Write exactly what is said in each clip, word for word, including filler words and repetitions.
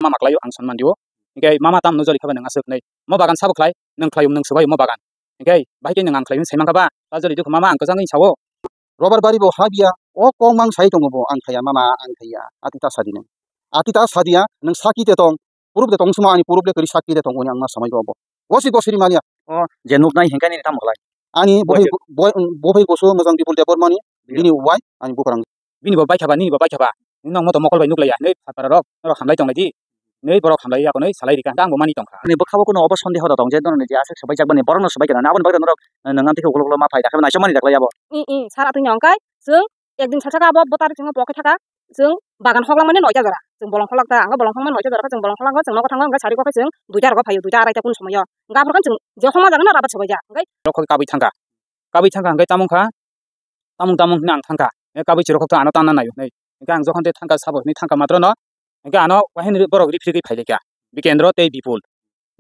Mama khlaio ang sonman dio. Hingke mama tam no joli khabai nang aswk nei. Mo bagan sabo khlai, nang khlaio nang swbai mo bagan. Hingke bahai khe nang ang khlai sai mankha ba, ta joli dukhu mama ang kwchangwi sao. Robar bari bo ha biya, o kong mang sai tongo bo, ang khaya mama, ang khaya, ati ta sadi nang. Ati ta sadiya, nang saki te tong, purup de tong suma ani purup de kari saki de tong oni ang ma samai bo bo. Gosi gosi ri mania. O je nuk nai hingkani tam khlai. Ani bo Bo phai je- bo bo phai goso mojang Bipul Debbarmani, Bini. Bini wai ani bukrang. Bini bo bai khaba, nini bo bai khaba. Nini nong moto mokol bai nuk laiya, nei phatara rok, norok hamlai tong lai di. Nei borok hamlai ya konoi salai rika, ang bo mani tong kha. Ani bwkha bo kuno obo sondeho da tong je, norok ni je aswk swbai jak bani, borok no swbai khe nang, aboni bagwi norok, eh, nang amtwi khe ulo ulo ma phai, dakhe nai chomani daklai abo. I, i, sara twi nong kai, chwng ekdin salsa kha abo bo tarik chwngno bo khe thaka. Chwng bagan hoklang mani noita jora. Chwng bolong hoklak ta, ang bolong hoklang mani noita jora khe chwng bolong hoklak, chwng nogo thango, hwnkhe sari kok khe chwng duita rogo phaio, duita araita kun somoyo. Hwnkhe aphuru khe chwng je hokma jaga no rabat sobai ja. Hwnkhe rok khe kabui thangkha. Kabui thangkha hwnkhe tamung kha, tamung tamung hwnwi ang thangkha. Hwnkhe kabui chirok khe ano tanna naio hwnwi. Hwnkhe ang jokhon tei thangkha sabo hwnwi thangkha matro no. Hwnkhe ano wahin borok riphrigwi phailikha. Bikendro tei Bipul.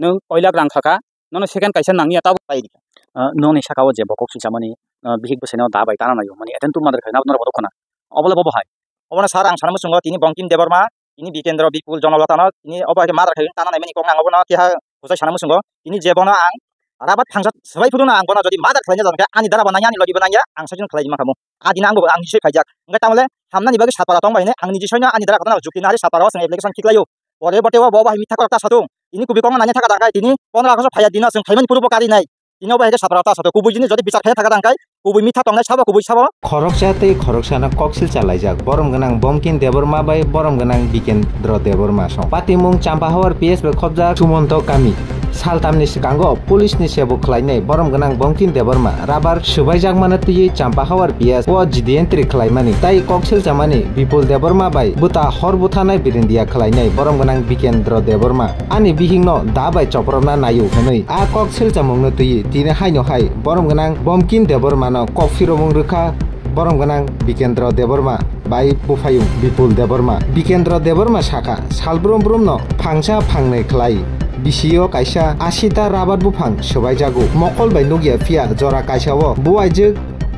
Nwng koilak rang khakha, nono second kaisa nangya tabuk pai di. Ah, nokni saka o je bo kok silchamani, ah, bihik bwsaino da bai tana naio, mani attend to mother khaina norok bo khna. Obo le bobo hai. Obono sir ang sana muchungo tini Bongkim Debbarma, tini Bikendra Bipul Jonolata no, tini obo hai mother khai tana naimani kok ang obono keha hwsai sana muchungo. Tini je bono ang rabat phangsa swbai phuru no ang bono jodi mother khlaina jangkhe ani dara bo nangya ani logi bo nangya ang sajin khlai ma khamu. Adina ang bo ang nisoi khaijak. Hwnkhe tamole hamnani bagwi sapara tong bai hwnwi ang niji soino ani dara khotano jukti nari sapara o chwng application khiklaio. Pore bote o bo bahai mitha korok ta satung. Tini kubui kok nanya thaka tangkai tini pondro August phaiya dino chwng phaimani purbo kari nai. Tini obo hai khe sapra ta sato kubui jini jodi bichar khe thaka tangkai kubui mitha tongnai sabo kubui sabo. Khoroksa tei khoroksano koksil chalaijak borom gwnang Bomkin Debbarma bai borom gwnang Bikendra Debbarma song. Patimung Champahawar P S bai khobjak Sumonto kami. Saltamni swkango police ni sebo khlainai borom gwnang Bomkin Debbarma rabar swbaijakmano twiwi Champahawar P S o jidi entry khlaimani tai koksil chamani Bipul Debbarma bai bwta hor buthanai birindia khlainai borom gwnang Bikendra Debbarma. Ani bihikno da bai chopropna naio hwnwi a kok selchamungno twiwi tini haino hai borom gwnang Bomkin Debbarmano kok phiromung rwkha borom gwnang Bikendra Debbarma bai buphayung Bipul Debbarma. Bikendra Debbarma sakha, sal brum brumno phangsa phangnwi khlai bisio kaisa asita rabar buphang swbaijago. Mokol bai nukya phiya jora kaisao buaijwk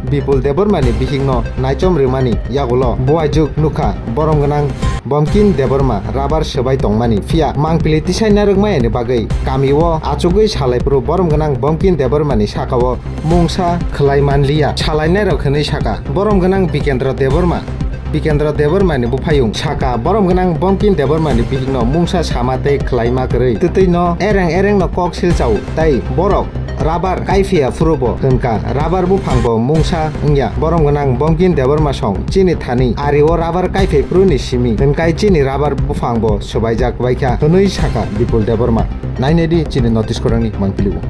Bipul Debbarmani bihikno naichom rwmani yagulo buaijwk nukha borom gwnang Bomkin Debbarma rabar swbai tongmani, phiya mangpili tisai narwkmayani bagwi kamio achugwi salaiphuru borom gwnang Bomkin Debbarmani sakao mungsa khlai manliya. Salainairok hwnwi saka, borom gwnang Bikendra Debbarma, Bikendra Debbarmani buphayung saka, borom gwnang Bomkin Debbarmani bihikno mungsa sama tei khlaima kwrwi twtwino ereng erengno kok silchao tei borok rabar kaiphiya phuru bo hwnka, rabar buphang bo mungsa wngya. Borom gwnang Bomkin Debbarma song chini thani ari o rabar kaiphai phuru ni simi hwnkai chini rabar buphang bo swbaijak baikha hwnwi sakha Bipul Debbarma. Nainai di chini notice khorang ni mangpili o.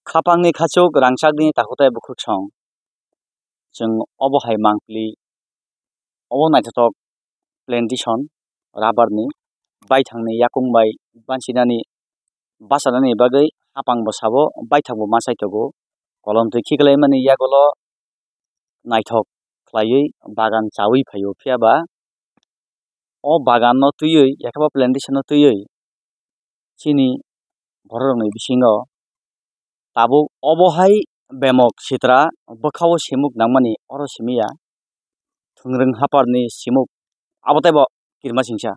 Khapang ni khachuk rangchak ni takhuk tai bukhuk song. Chwng obo hai mangpili, obo naithothok plantation, rabar ni, baithang ni yakung bai bansinani, bachanani bagwi hapang bo sabo, baithang bo ma chai tongo. Kolom twi khiklaimani yagulo naithok khlaiwi bagan chaui phaio, phiya ba o bagan no twiwi, yakhe bo plantation no twiwi chini borok rokni bisingo tabuk obo hai bemok sitra bwkha o simuk nangmani oro simi ya. Thwngrwng hapar ni simuk abo tei bo kirima singsa.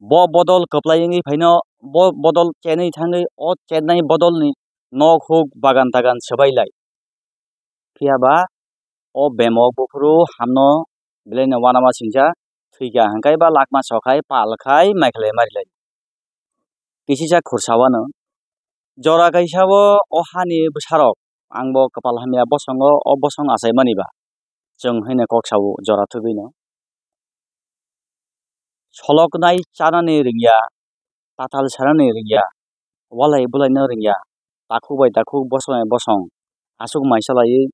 Bo bodol kwplai wngwi phaino bo bodol chenwi thangwi o chennai bodol ni nok huk bagan tagan swbai lai. Phiya ba o bemok buphuru hamno belai no uanama singcha, thwikha hwnkhe ba lakma sokhai pal khai maikhlai marilai. Kisisa khursa uano jora kaisa bo o hani bwsarok ang bo kwpal hamya bosongo o bosong achaimani ba chwng haino kok sao jora thwgwino. Soloknai chanani rwngya, tatal sanani rwngya, walai bulaino rwngya, takhuk bai takhuk bosong bai bosong aswk mai chalaiwi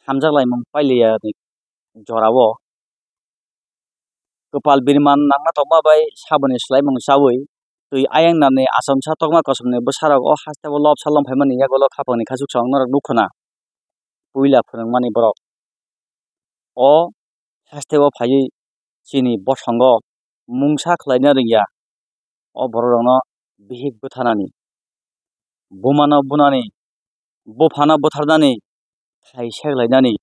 hamjak laimung pailiya ni jorao kwpal birman nangma tongma bai saboni swlaimung chaui twi ayang nani achomsa tokma kosomni bwsarok o hasteo lobsa lom phaimani yagulo khapangni khachuk song norok nukho na. Puila phwrwngmani borok. O hasteo phaiwi chini bosongo mungsa khlaina rwngya. O borok rokno bihik bwtharnani, bumano bunani, buphano butharnani, thai seklainani,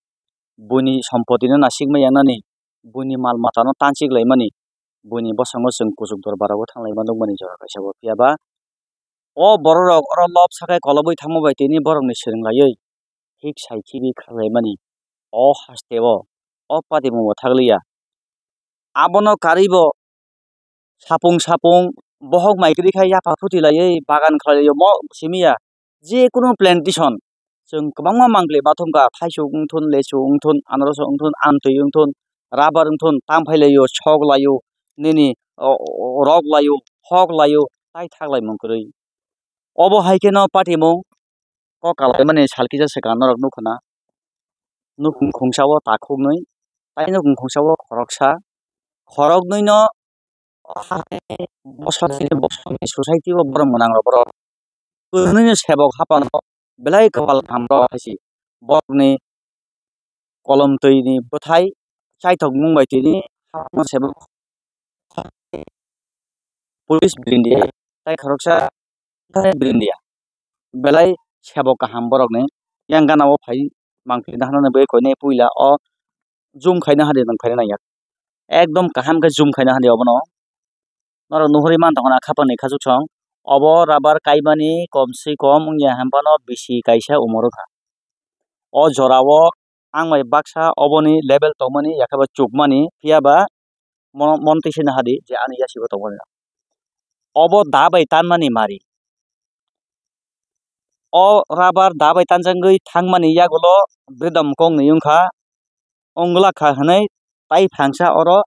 buini sompotino nasikma yangnani, buini mal matano tansiklaimani, buini bosongo chwng kuchuk dorbar rogo thanglai ma nukmani jora kaisa bo. Phiya ba o borok rok oro lob sakai kolobwi thangma bai tini borok ni swrwng laiwi hik sai khibi kha laimani o haste o, o patimung bo thak liya. Abono karwi bo sapung sapung bohok mai kwrwi khe yapha phuti laiwi bagan khlai laio mo simi ya. Je kunu plantation chwng kwbangma mangli ma thum kha, thaichuk wng thun, lechu wng thun, anaros wng thun, amtwi wng thun, rubber wng thun, tam phai laio, sok laio, nini o, o, rok laio, hok laio, tai thak lai mung kwrwi. Obo hai kheno patimung kok kalaimani sal kisa swkang norok nukho na. Nukhung khungsa o takhuknwi, tai nukhung khungsa o khoroksa, khoroknwi no o hai bosongni, bosongni society o borom gwnang rok borok kwrwngno sebok hapano belai kwpal kaham rok hai se borokni kolom twi ni bwthai chaithok mung bai tini hapno sebok police brindia tai khoroksa brindia belai sebok kaham borokni yang gana o phai mangpili nahana bagwi koinai puila o zoom khaina hadi nang khaina nangya ekdom kaham khe zoom khaina hadi obono. Norok nuhuri man tongkha na khapang ni khachuk song. Obo rubber kaimani kom se kom wngya hwnphano bisi kaisa umor wngkha. O jora o ang bai baksa oboni level tongmani yakhe bo chukmani, phiya ba mo-, montwi se nahadi je ani yasigo tongmani. Obo da bai tanmani mari. O rubber da bai tanjagwi thangmani yagulo bwrwidom kok nwi wngkha, wnglak kha hwnwi tai phangsa oro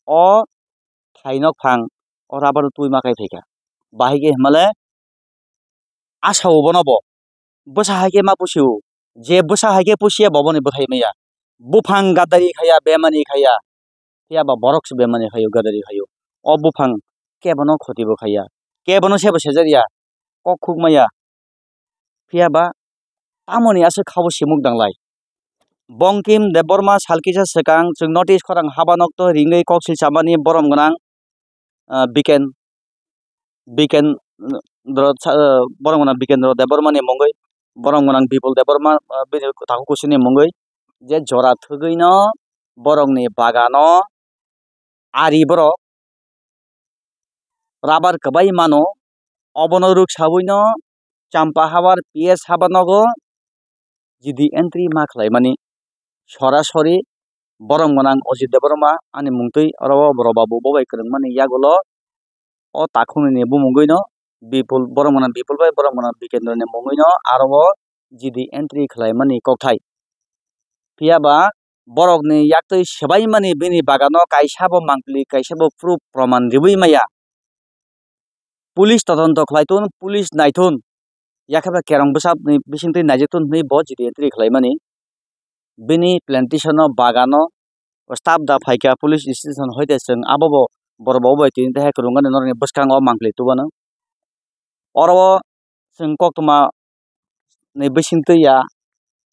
o thainok phang o rubber twi ma kai phaikha. Bahai khe hwnmale asao bono bo bwsa hai khe ma pusio, je bwsa hai khe pusiya bo boni bwthai maya. Buphang gadari khaya, bemani khaya, phiya ba borok se bemani khayo, gadari khayo. O buphang kebono khoti bo khaya, kebono sebo sejakya, kok khuk maya. Phiya ba tamoni aswk khabo simuk danglai. Bongkim Debbarma sal kisa swkang chwng notice khorang haba nokto ringwi koksil chamani borom gwnang, ah, Biken, Biken, mm, dro-, sa-, ah, borom gwnang Bikendra Debbarma ni mungwi, borom gwnang Bipul Debbarma, ah, bini takhuk kusini mungwi je jora thwgwi no borokni bagano ari borok rubber kwbai mano, obono rwksaui no Champa habar P S habar nogo G D entry ma khlaimani sorasori borom gwnang Ajit Debbarma ani mungtwi oro o borok babu bo bai kwrwngmani yagulo o takhukni ni bumungwi no Bipul, borom gwnang Bipul bai borom gwnang Bikendra ni mungwi no aro o G D entry khlaimani kokthai. Phiya ba borokni yaktwi swbaimani bini bagano kaisa bo mangpili, kaisa bo proof proman riui maya. Police todonto khlai thun, police nai thun, yakhe ba kerong bwsakni bisingtwi naijak thun hwnwi bo G D entry khlaimani. Bini plantation o, bagano staff da phaikha police station hoite chwng abo bo borok bo bai tini tei hai kwrwngmani norokni bwskango mangpili tubano. Oro o chwng koktwma ni bisingtwi ya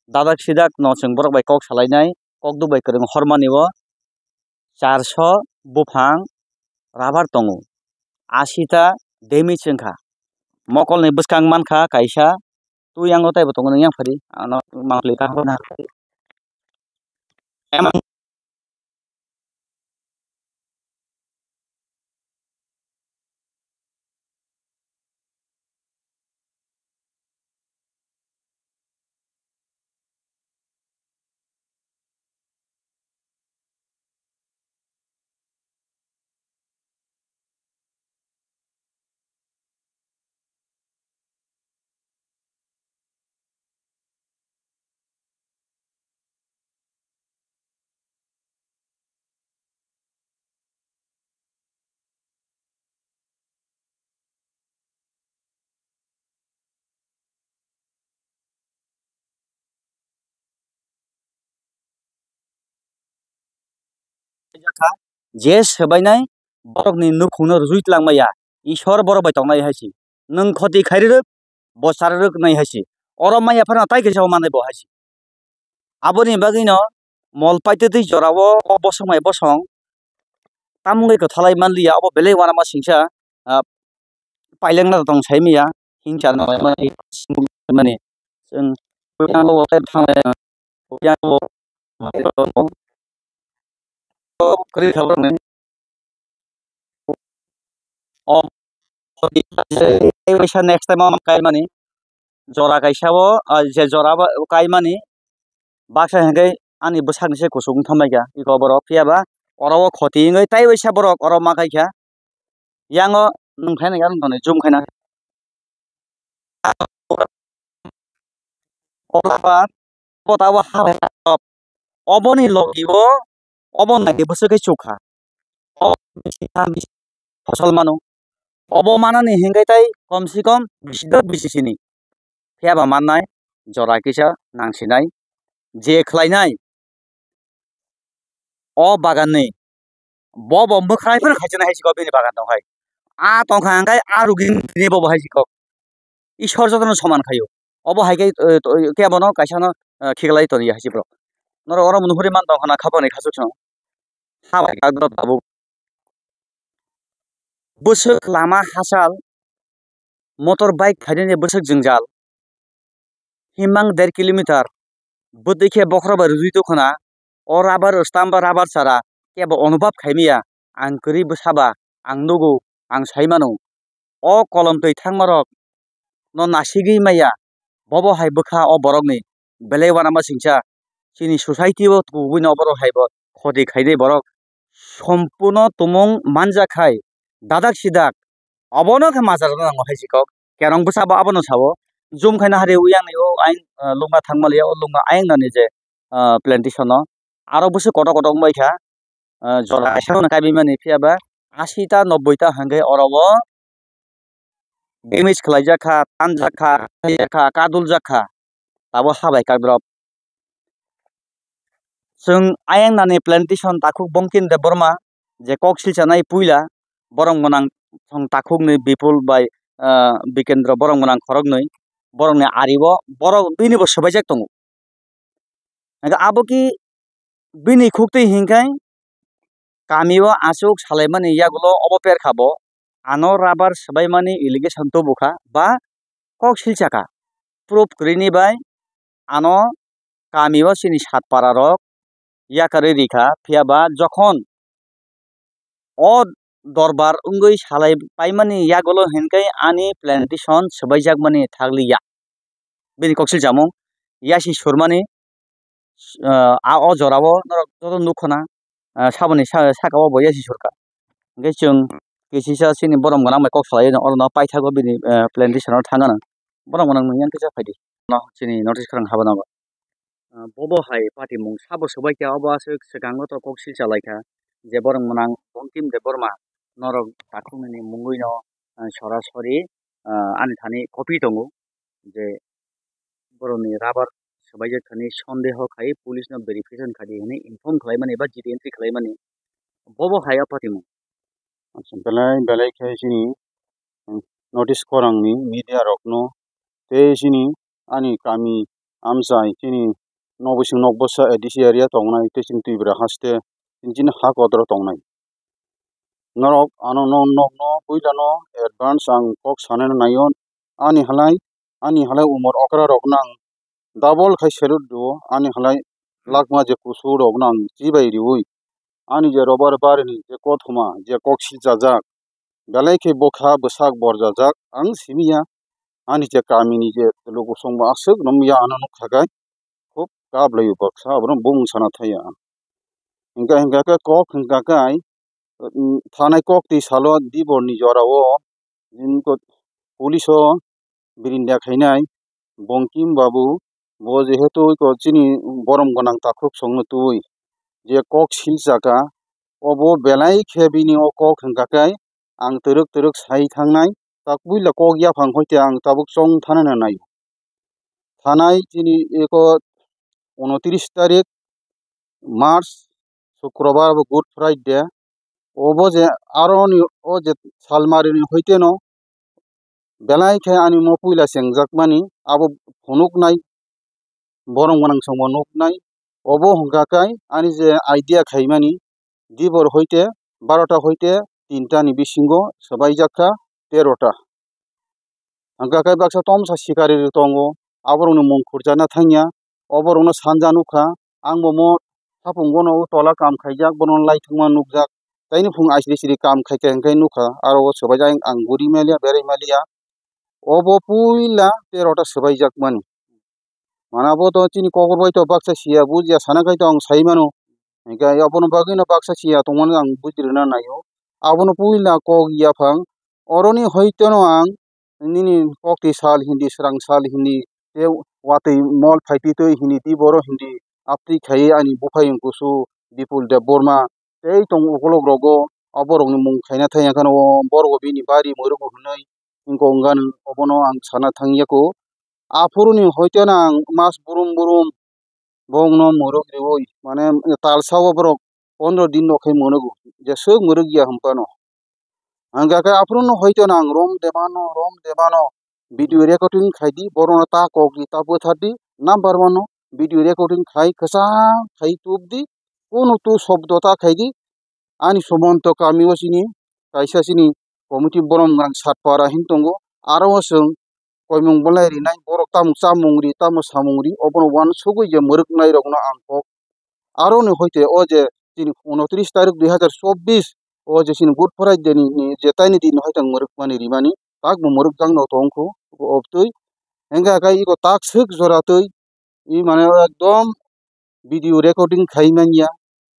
dadak sidak no chwng borok bai kok salainai, kok duk bai kwrwng hormani o charso buphang rubber tongo, asita damage wngkha, mokolni bwskang mankha kaisa, twi yango taibo tongo nini yang phari ano mangpili kaham. Je swbainai borokni nukhungno rwui twlangmaya, Ishwar borok bai tongnai hai se. Nwng khoti khairwrwk, bo charwrwk nai hai se. Oro maya phano tai kaisa manai bo hai se. Aboni bagwino mol paitwtwi jorao o bosong bai bosong tamungwi kwthalai manliya, obo belai uanama singsa, ah, pailengna tong saimanya, hingsa mani, chwng, kwrwi kha borokni. O tei waisa next time o kaimani jora kaisa o, ah, je jora o kaimani baksa hingke ani bwsakni se kuchuk wng thangbai kha iko borok, phiya ba oro o khoti wngwi tei waisa borok oro ma kai kha. Yang o nwng khaina yang toni jum khaina. Obo abo ha bai kha. Oboni logi o obo nai bwswk khe chukha. O fosol mano. Obo manani hingke tai kom se kom bisi dok bisi sini. Phiya ba mannai jora kisa nang sinai je khlai nai. O bagan ni bo bo mwkhrai phano khaijana hai si kok bini bagan tong hai. A tong kha hingke a rugini bo bo hai si kok. Ishwar jotono soman khaio. Obo hai khe, eh, to-, kebono kaisano, eh, khiklai toni hai si borok. Norok oro mwnwi huri man tong khana khapang ni khasuk song. Ha bai kak borok tabuk. Bwswk lama hachal, motor bike phainani bwswk jwngjal. Himang der kilometer. Bwtwi khe bokhorok bai rwui tongkhwna. O rubber stamp ba rubber chara kebo onubhab khaimaya. Ang kwrwi bwsa ba, ang nugo, ang sai mano. O kolom twi thangmarok no nasigwi maya, bobo hai bwkha o borokni belai uanama singcha. Chini society o kubui no oborok hai bo khoti khainai borok sompurno tumung manjak khai dadak sidak obono khe majra nango hai si kok. Kerong bwsa bo abono sao, jum khaina hari uyang ni o ayang, ah, lungma thangmaliya o lungma ayang nani je, ah, plantation no aro bwswk kotor kotor wngbai kha. Ah, jora kaisa no kaibwi mani phiya ba asi ta nobboi ta hwnkhe oro o damage khlaijak kha, tanjak kha, khlaijak kha, kaduljak kha, tabuk ha bai kak drop. Chwng ayang nani plantation takhuk Bongkim Debbarma je kok silchanai puila borok mwnang thong takhuk ni Bipul bai, ah, Bikendra borok mwnang khoroknwi borokni ari o borok bini bo swbaijak tongo. Hingke abo ki bini khuktwi hinkhe kami o aswk salaimani yagulo obo perkha bo ano rubber swbaimani allegation tubukha ba kok silchakha proof kwrwini bai ano kami o chini satpara rok yakarwi rikha phiya ba jokhon o dorbar wngwi salai paimani yagulo hinkhe ani plantation swbaijakmani thakliya. Bini kok silchamung yasi surmani, ah, a o jora o norok joto nukho na, ah, saboni sa-, saka o bo yasi surkha. Hinkhe chwng kisisa chini borom gwnang bai kok salai oro no paithago bini, ah, plantation o thangna. Borom gwnang nung yang kisa phaidi. No chini notice khorang habana ba. Ah, bobo hai patimung sabo swbaikha, obo aswk swkango to kok silchalaikha je borok mwnang Bongkim Debbarma norok takhuknini mungwino, ah, sorasori, ah, ani thani copy tongo je borokni rubber swbaijak thani sondeho khai police no verification khaidi hwnwi inform khlaimani ba G D entry khlaimani bobo hai o patimung. Belai belai khe chini notice khorangni media rokno tei chini ani kami amchai chini nok bising nok bwsa A D C area tongnai tei chini Tripura haste chini ha kodro tongnai. Norok ano no nokno puilano advance ang kok sanani naio ani halai ani halai umor okra rokno ang double khai salute rio ani halai lakma je kusu rokno ang chibai riui ani je robar barini je kothoma je kok siljajak belai khe bokha bwsak borjajak ang simiya ani je kamini je luku songbo aswk romya ano nukha khe khub kap laio baksa abono bumung sana thaya. Hingka hingka khe kok hingka khe thanai kok twi salo diborni jorao police o birinda khainai Bongkim Babu bo jehetu iko chini borom gwnang takhuk songno twi je kok silchaka obo belai khe bini o kok hingka khe ang twrwk twrwk sai thangnai tak puila kok yaphang hoite ang tabuk chong thanana nai. Thanai chini eko unotris tarik March, Sukrobar bo Good Friday. Obo je aro ni o je salmari ni hoite no belai khe ani mo puila chengjak mani abo phunuk nai borom gwnang songbo nuk nai. Obo hwnkha khe ani je idea khaimani dibor hoite barota hoite tinta ni bisingo swbaijak kha terota. Hwnkha khe baksa tomsa sikari rok tongo, aborokni mung khurjakna thangya, oborokno sanja nukha, ang bo mo sapungo no o tola kam khaijak, bono laithwngma nukjak, Taini phung aisiri siri kam khaikha hwnkhe nukha, aro o swbaijak ang guri maliya, berai maliya. Obo puila terota swbaijak mani. Mana bo to chini kokor bai to baksa siya bujiya sana khai to ang sai mano. Hingke abono bagwi no baksa siya tongmani ang bujirina naio. Abono puila kok yaphang. Oroni hoitono ang nini kokti sal hindi, srang sal hindi, tei watwi mol phaipitwi hindi, di boro hindi, aptwi khaiwi ani buphai wngkusu Bipul Debbarma. Tei tong ukolok rogo, o borokni mung khaina thangya kheno o borok bini bari mwrwkgo hwnwi wngkha, wngkha obono ang sana thangya kho. Aphuruni hoiteno ang mas brum brum bongno mwrwk riui, mane talsa o borok pondro din rok khe mwrwgo, jeswk mwrwk ya hwn phano. Hwnkha khe aphuru no hoito nang rom de mano, rom de mano, video recording khai di, borok no ta kok di, ta bwthar di, number one no video recording khai, kwchang khai tub di, kunu tu shobdo ta khai di, ani Sumonto kami o chini, kaisa chini committee borom nang Satpara hin tongo, aro o chwng koimung bolai rinai, borok tamo chamung ri, tamo samung ri, obono uansugwi je mwrwknai rokno ang kok. Aroni hoite o je chini unotris tarik dui hazar chobbish, o je chini Good Friday ni, ni je taini din hoite ang mwrwkmani rimani, tak bo mwrwkjakno tongkho, obtwi. Hingkha khe iko tak swk joratwi, i mane ekdom video recording khai manya.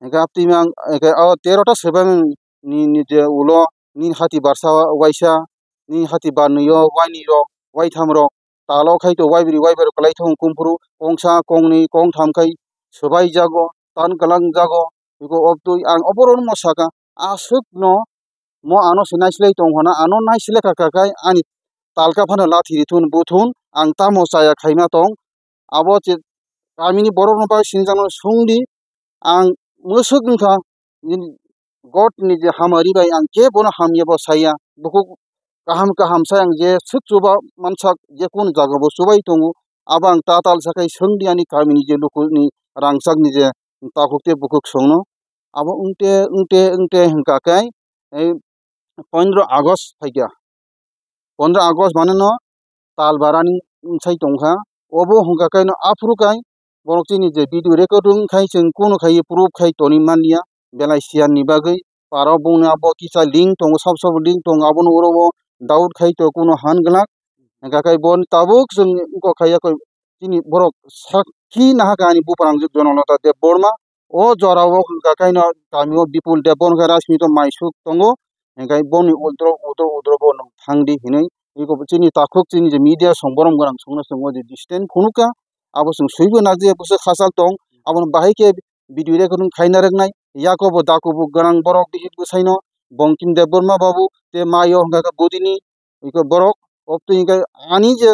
Hingkhe aptwi mang, hingkhe o terota swbang ni, ni je ulo ni hati barsa waisa, ni hati barnwi o wainwi rok, waitham rok, talo khai to waibrwi waibar kwlai thung kumphuru, kongsa, kongni, kongtham khai swbai jago, tan kwlang jago, iko obtwi ang oborok no saka, aswk no mo ano se naisilai tong hona, ano naisilai kha kha khai ani talka phano lathi rithun buthun, ang tamo chaya khaima tong, abo je kamini borok no bai sinijak no sungdi, ang mwswk wngkha, nini God ni je hamari bai ang kebono hamya bo saya, bukhuk kaham kaham sai ang je swk chuba mansak je kunu jaga bo chubai tongo, abo ang ta talsa khai sungdi ani kamini je luku ni rangchak ni je takhuk tei bukhuk songno, abo wngte wngte wngte hwnkha khe ei pondro August phaikha. Pondro August mane no tal barani bwsai tongkha. Obo hwnkha khe no aphuru khai borok chini je video recording khai chwng kunu khai proof khai toni manliya belai siyan ni bagwi. Paro bongni abo kisa link tongo, sab sab link tongo, abono oro o doubt khai to kunu han glak. Hwnkha khe bo tabuk chwng wngkok khai yakoi chini borok sakhi nahakhe ani buprang Jonolata Debbarma. O jora o hwnkha khe no kami o Bipul Debbarma khe Rashmi to maisuk tongo. Hingkhe boni uldro udro udro bo nwng thangdi hinwi iko chini takhuk chini je media song borom gwnang songno chwng o je distant phunukha. Abo chwng swibo nagdi bwswk hachal tong. Abono bahai khe video recording khaina rwknai. Yakobo dakubu gwnang borok bihik bwsaino Bongkim Debbarma babu tei mayo hwnkha khe budini iko borok obtwi hwnkhe ani je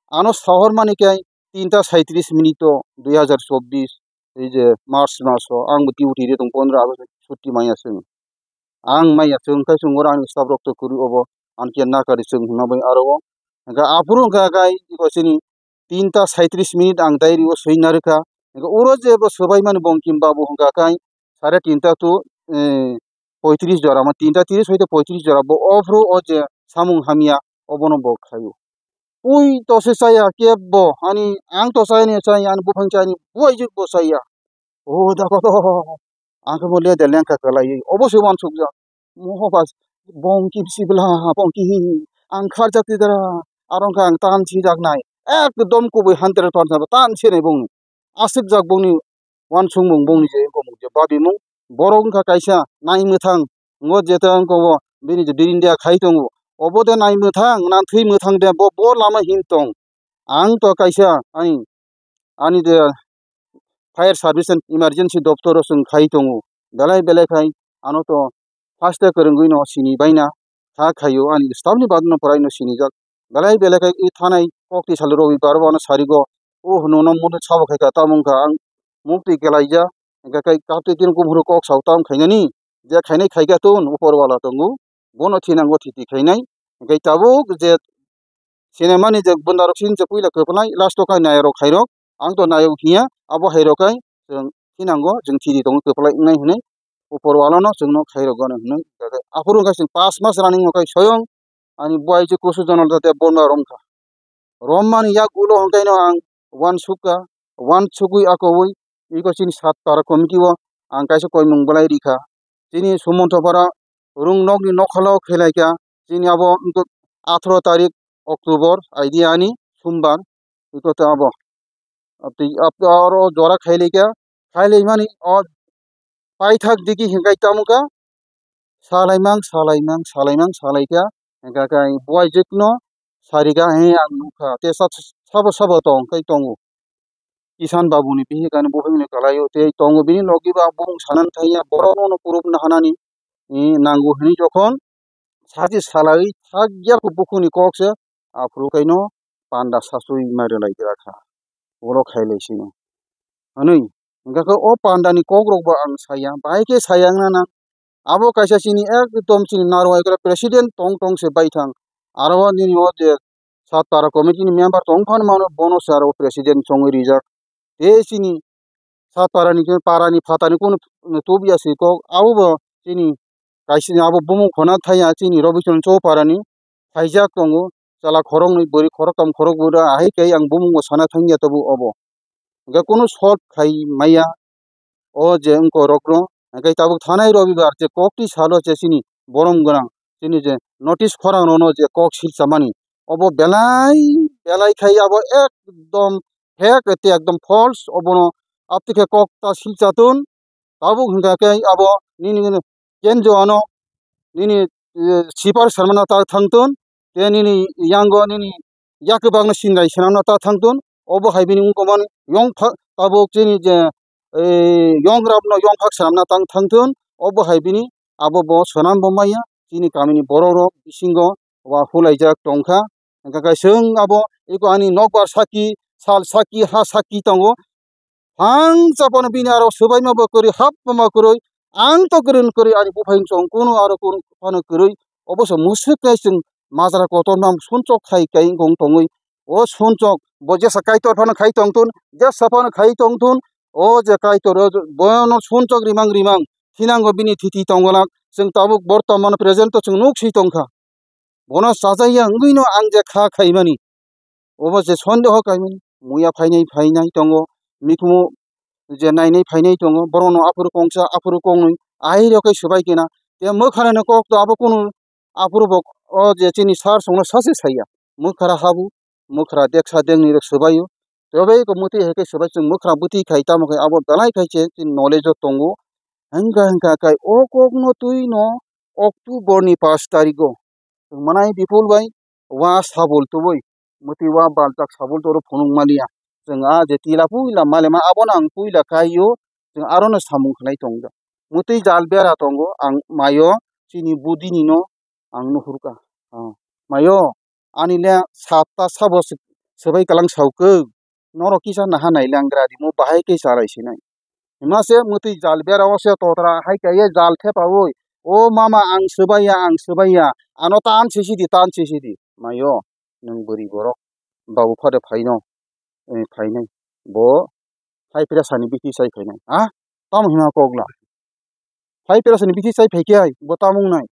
ano sohor mani khe tinta saitris minute o dui hazar chobbish, ei je March mas o ang bo duty ri tong pondro August chutti maya chwng. Ang maya chwng khai chwng oro ani staff rok to kwrwi obo, ani khe nakari chwng hwnma bai aro o. Hwnkha aphuru hwnkha khai iko chini tinta saitris minute ang diary o swi narwkha. Hwnkha oro je bo swbai mani Bongkim babu hwnkha khai sare tinta to, eh, poitris jora, ma tinta tris hoite poitris jora bo ophuru o je samung hamya obono bo khlaio. Pui to se chaya kebo, ani ang to chaya ni chaya, ani buphang chaya ni buai jik bo chaya. O da ko to, ang khe mo le de lengkha kwlai, obo se wansukjak. Mo ba Bongki sibla, Bongki, ang kharjak ti dara, aro wngkha ang tan sijak nai. Ekdom kubui hundred percent tan sinai bongni. Aswkjak bongni wansukmung, bongni je wngkha mung je babimung. Borok wngkha kaisa nai mwthang, ngo jeta wngkha o bini je birindia khai tongo. Obo de nai mwthang, na thwi mwthang de bo, bo lama hin tong. Ang to kaisa ani, ani de fire service and emergency doptoro chwng khai tongo. Belai belai khai ano to first kwrwngwi no sini baina kha khaio, ani staff ni bagwi no pwrai no sinijak. Belai belai khai i thanai kokti salo robibar o ano sarigo, o hwno no mudu sabo khai kha, tamo wngkha ang mukti kelaija, hwnkha khe kaptwi tini kuphuru kok sao tam khainani, je khainai khaikha tun upor wala tongo, bono thinango thiti khainai, hwnkhe tabuk je sinimani je bunda rok sini je puila kwplai, last o khai nayarok khairok, ang to nayok hiya, abo hairok khai chwng thinango, chwng thidi tongo kwplai wngnai hinwi, upor wala no chwngno khairok gano hinwi, aphuru wngkha chwng pas mas running o khai soyong ani buai je kusu Jonolata Debbarma romkha. Rommani yak ulo hwnkhe no ang uansukha, uansugwi akoui iko chini Satpara committee o ang kaisa koimung bolai rikha. chini Sumontopara rung nokni nokhalo khelai kha, chini abo wngkha atharo tarik October, idea ani Sumbar, iko ta abo. Abtwi, abtwi oro jora khailai kha, khailai mani o paithak digi hinkhai tamo kha, salaimang, salaimang, salaimang, salai kha, hingkha khe buai jikno sari kha, he ang nukha, te sa-, sabo, sabo tong khai tongo. Kisan Babu ni bihik ani buphang ni kalai o tei tongo, bini logi bo ang bumung sanani thangya, borok no proof no hanani, eh, nango hinwi jokhon sachi salai thakya khe bukhuk ni kok se aphuru khaino panda sasui ma rwlai gra kha, ulo khailai sino. Hwnwi, hingkha khe o panda ni kok rok bo ang saya, bahai khe saya wngna nang. Abo kaisa chini ekdom chini narwai khe president tong tong se baithang. Aro o nini o je Satpara committee ni member tong phano mano, bono se aro president chongwi rijak. Tei chini Satpara ni khe para ni phatani kunu tubya se kok, abo bo chini kaisa abo bumung khona thaya chini Robichon Chopara ni phaijak tongo. Chala khoroknwi bwrwi khoroktham khorokbura ahai khe ang bumung bo sana thangya tabuk obo. Hingkhe kunu solve khai maya o je wngkorokno. Hingkhe tabuk thanai Robibar je koktwi salo je chini borom gwnang, chini je notice khorang rono je kok silchamani, obo belai belai khai abo ekdom fake tei ekdom false, obono aptwi khe kok ta silchatun. Tabuk hingkha khe abo nini, nini kenjo ano nini, eh, sipar sermana ta thangtun, tei nini yango nini yakubak no singai swnamna ta thangtun, obo hai bini wngkha mani yong pha-, tabuk chini je, eh, yong rap no yong phak swnamna ta thangtun, obo hai bini abo bo swnam bo maya, chini kami ni borok rok bisingo wa hulaijak tongkha, hingkha khe chwng abo eko ani nokbar saki, sal saki, ha saki tongo, Hang chapano bini aro swbaima bo kwrwi, hapma bo kwrwi, ang to kwrwi kwrwi, ani buphang chong kuno aro kuno phano kwrwi. Obo se musuk kai chwng majra kotor mam sunchok khai kai wng tongwi. O sunchok bo jesa Kaitor phano khai tongtun, jesa phano khai tongtun. O je Kaitor o bono sunchok rimang rimang thinango bini thiti tongolak. Chwng tabuk bortoman present o chwng nuk si tongkha. Bono chajaya wngwino ang je kha khaimani. Obo je sondeho kaimani, muya phainai phainai tongo, mikhumu je nainai phainai tongo, borokno aphuru kongsa, aphuru kongnwi, ahai rok khe swbai kena. Tei mwkharano kok to abo kunu aphuru bo o je chini sir songno sachi saya. Mwkhara habu, mwkhara deksa dengnwi rok swbaio. Tei bai ko mwtwi hai khe swbai chwng mwkhara bwtwi khai tamo khe abo belai khai se chini knowledge o tongo. Hingkha hingkha khai o kokno twino October ni pash tarigo chwng manai Bipul bai wa sabul tubui, mwtwi wa baljak sabul toro phunuk maliya. Chwng a je tila puila malima abono ang puila kaio, chwng arono samung khlai tongja. Mwtwi jal bera tongo ang mayo chini budini no ang nuhurkha. Ah, mayo ani le satta sabo swbai kalang saukhe. Norok kisa naha nailangra di, mo bahai khe chalai sinai. Hima se mwtwi jal bera o se totra hai kaiye jal thepaui. O mama ang swbaiya, ang swbaiya. Ano tan sisi di, tan sisi di. Mayo, nwng bwrwi borok. Babu phade phaino. Eh, phainai. Bo hai pressure ni bithi sai phainai. Ha? Tamo hima kokla. Hai pressure ni bithi sai phaikhe ai, bo tamo wngnai.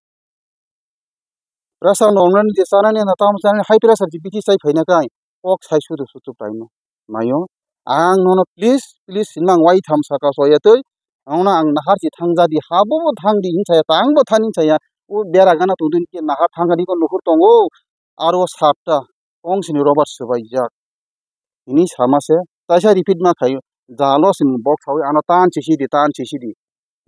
Pressure normal ni je chanani na tamo chanani, high pressure je bithi chai phaina kai kok sai sudu sudu paino. Mayo, ang nono please, please hinmang wai tham saka soya twi. Ang no ang nahar si thangja di, habo bo thang di hinchaya, tang bo thani hinchaya. O bera gana tongdin ke nahar thangani ko nuhur tongo. Aro satta, kong sini Robert swbaijak. Hini sama se, taisa repeat ma khayo. Jalo sini bok sawi ano tan sisi di, tan sisi di.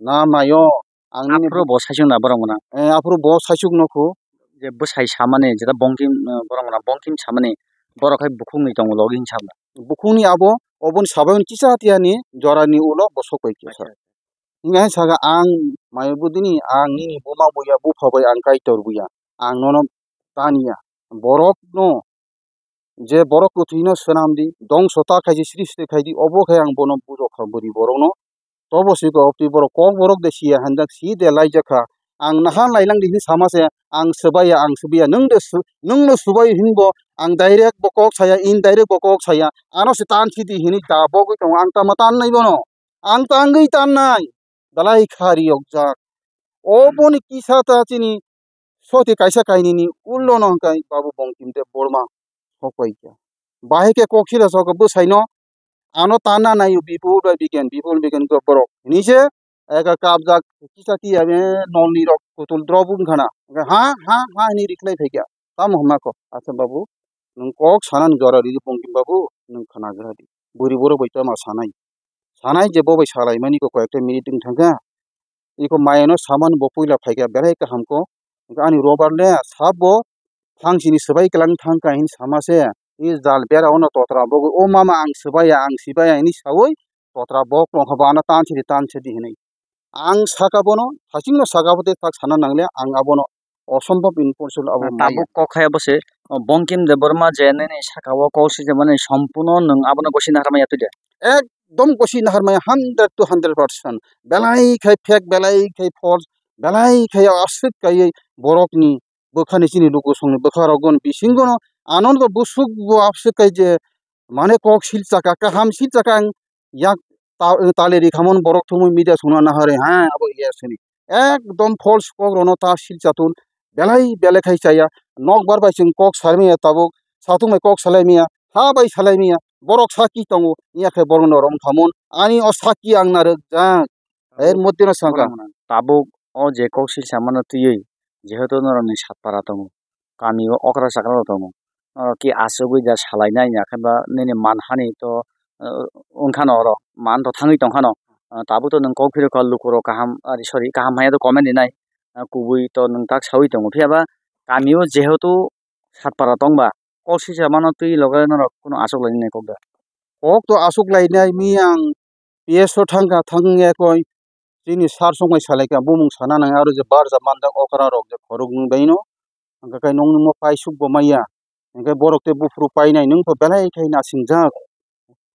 Na mayo, ang nini aphuru bo saisuk na borok gwnang. Eh, aphuru bo saisuk nokho. Je bwsai samani, jeta bongkim, eh, borok gwnang bongkim samani, borok hai bukhuk ni tongo logi hinwi sama. Bukhuk ni abo, oboni sabai kisa tiyani, jora ni ulo bo sok pai kisa. Acha. Hinga hai saka ang mayo budini, ang nini buma buya, bupha bai ang Kaitor buya. Ang nono taniya. Borok no je borok kwthwino swnam di, dongso ta khaidi, srishti khaidi, obo khe ang bono bujokha bwrwi borokno. Tobo siko obtwi borok kok borok de siya hanjak si de laijakha. Ang naha lailang di hinwi sama se, ang swbaiya, ang swbaiya, nwng de sw-, nwng no swbai hinbo, ang direct bo kok saya, indirect bo kok saya, ano se tan sidi hinwi da bogwi tongo, ang tamo tan nai bono. Ang tangwi tannai, belai kha riyokjak. Oboni kisa ta chini soti kaisa kainini ullono hwnkhe Babu Bongkim Deb Borma sok pai kha. Bahai khe kok sila sok bwsaino ano tanna naio Bipul bai Biken, Bipul Biken khe borok hinwi se eka kapjak kisa tiya be nolni rok kutul drop wngkha na. Hwnkhe ha, ha, ha hinwi reply phaikha. Tamo hwnma kok? Acha babu, nwng kok sanani jora ridi Bongkim babu, nwng khwnagra di. Buri borok bai tamo sanai. Sanai je bo bai salaimani ko koyekta minute wng thangkha. Iko mayano samani bo puila phaikha, belai kaham ko. Hwnkhe ani robar le sabo phangsini swbai kwlang thangkha hinwi sama se. I jal bera ono totra bo, "O mama, ang swbaiya, ang swbaiya," hinwi saui totra bo tongkha, bo ano tan sidi, tan sidi hinwi. Ang saka bono, thachingno saka bo de tak sana nangle, ang abono osombhob impossible abo maya. Tabuk kok hai abo se, o, Bongkim Debbarma je nini saka o kok swijak mani sompuno nwng abono gosi nahar maya twi de. Ekdom gosi nahar maya, hundred to hundred percent. Belai khai fake, belai khai false, belai khai aswk kaiwi borokni bwkhani chini luku songni bwkha rok gon bisingo no ano no busuk bo aswk kai je mane kok sil chaka kaham sil chaka ang yak ta-, tale ri khamon borok thumui media songna nahare ha abo yes hini ekdom false kok rono ta sil chatun belai belai khai chaya nok bar bai chwng kok sarmi ya tabuk satung bai kok salai miya ha bai salai miya borok saki tongo iya khe borok no rom khamon ani o saki ang narwk jak er moddhe no sangka tabuk o je kok sil samano twiwi jehetu norokni satpara tongo, kami o okra chakra rok tongo, norok ki asugwi da salainai ya khe ba nini manhani to, eh, wngkhano oro man to thangwi tongkhano, eh, tabuk to nwng kok phirokha lukurok kaham, ari sorry, kaham haiya to comment rinai, eh, kubui to nwng tak sawi tongo, phiya ba kami o jehetu satpara tongba kok sisa mano twi loge norok kunu aswk lainai kok da. Kok to aswk lainai mi ang P S o thangkha thangya koi chini sar songbai salaikha bumung sana nang aro je barja manjak okra rok je khoroknwi baino hwnkhe kai nongni mo paisuk bo maya hwnkhe borok tei buphuru painai nwng to belai khai nasingjak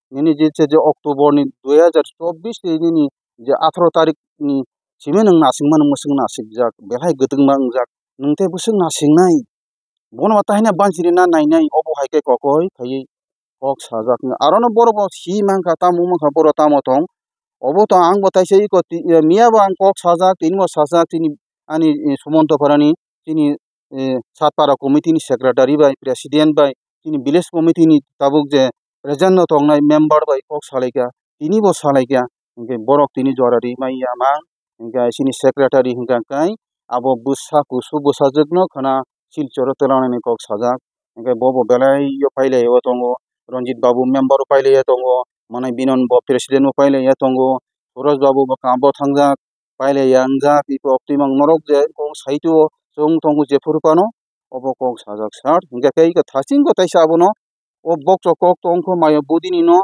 nini je je October ni dui hajar chobbish ni nini je atharo tarik ni simi nwng nasingmani mwswk nasikjak belai gwdwngma wngjak nwng tei bwswk nasingnai bono ma tahina banchirina nainai obo hai khe kokoi khaiwi kok sajak aro no borok bo si mankha tamo wngkha borok tamo tong obo to ang bo taisa iko miya bo ang kok sajak tini bo sajak tini ani Sumonto Pharani chini Satpara committee ni secretary bai president bai chini village committee ni tabuk je present no tongnai member bai kok salaikha tini bo salaikha hwnkhe borok tini jora ri manya mang hwnkhe chini secretary hwnkha khe abo bwsa kusu bwsajwk no khwna Silchoro twlanani kok sajak. Hwnkhe bobo belai o pailai o tongo. Ranjit babu member o pailai o tongo. Manai binon bo president o pailai o tongo. Suraj babu bo kam bo thangjak. Pailai ya wngjak. Ipo oktwi mang norok je kok saitio chwng tongo jephuru phano. Obo kok sajak sir. Hwnkhe khe iko thaching ko taisa abono. O bokso kok tongkho mayo budini no.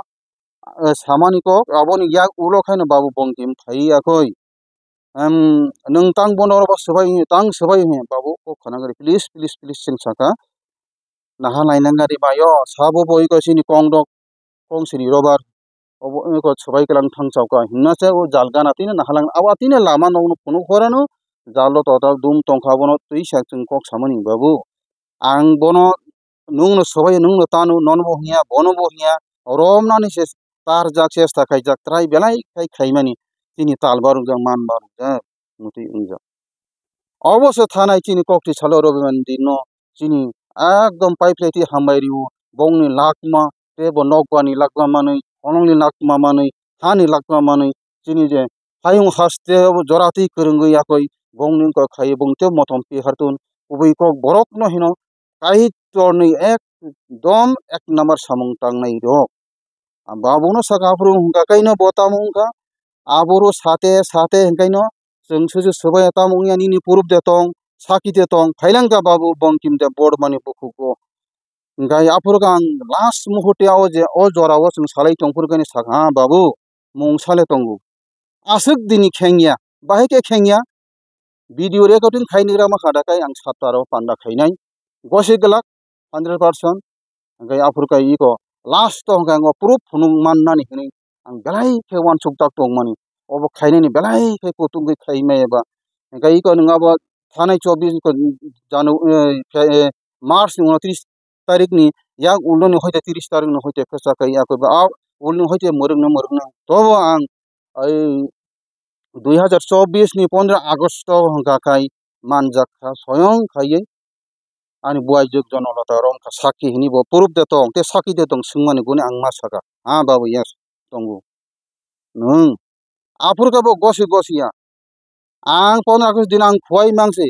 Samani kok aboni yak ulo khaino babu bongkim phai yakoi. Em, nwng tang bono oro bo swbai, tang swbai hwnwi babu kok khna gari, please, please, please, chwng saka. Naha lainang gari baio, sabo boi ko chini kong dok, kong sini robar. Obo wngkha swbai kwlang thang chauka. Himna se o jal gana tini naha lang, abo tini lama nokno phunuk horano, jalo total dum tongkha abono twi sak chwng kok samani babu. Ang bono nwngno swbai, nwngno tano, nono bo hwnya, bono bo hwnya, romnani se tarjak, chesta khaijak, try belai khai khaimani chini tal barukjak, man barukjak, mwtwi wngjak. Obo se thanai chini kokti salo Robiman dinno chini ekdom paiphlai twi hambai rio, bongni lakma, teibo nokbani lakma manwi, khonongni lakma manwi, hani lakma manwi, chini je hayung haste obo jora twi kwrwngwi yakoi bongni wngkha khai bong tei motom pi hartun kubui kok borokno hino Kaitorni ekdom ek number samung tangnai rok. Babuno saka aphuru hwnkha kaino bo tamo wngkha. Aboro sate sate hwnkhaino chwng suju swbai tamo wngya nini purub de tong, saki de tong, phailangkha babu bongkim de bormani bukhugo. Hwnkhe aphuru ang last muhurte o je o jora o chwng salai tongphuru khe saka ha babu mung sale tongo. Aswk dini khengya, bahai khe khengya. Video recording khai nigra ma kha da kai ang sataro panda khainai. Gosi glak hundred percent. Hwnkhe aphuru kai iko last o hwnkhe ang o proof phunuk mannani hwnwi ang belai khe uansuk jak tongmani. Obo khainani belai khe kutung khe khai maya ba. Hwnkhe iko nwng abo thanai chobbish ko Janu-, eh, Fe-, eh, March ni unotris tarikni yak uloni hoite tris tarikni hoite khe chakai yakoba a ulni hoite mwrwkno mwrwkno. Tobo ang ai dui hajar chobbish ni pondro August o hwnkha khai manjak kha soyong khaiwi ani buai jwk Jonolata rom kha sakki hwnwi bo proof de tong tei sakki de tong swngmani guni ang ma saka ha babu yes tongo nwng Aphuru khe bo gosi gosi ya. Ang pondro August din ang khuwai mangsi.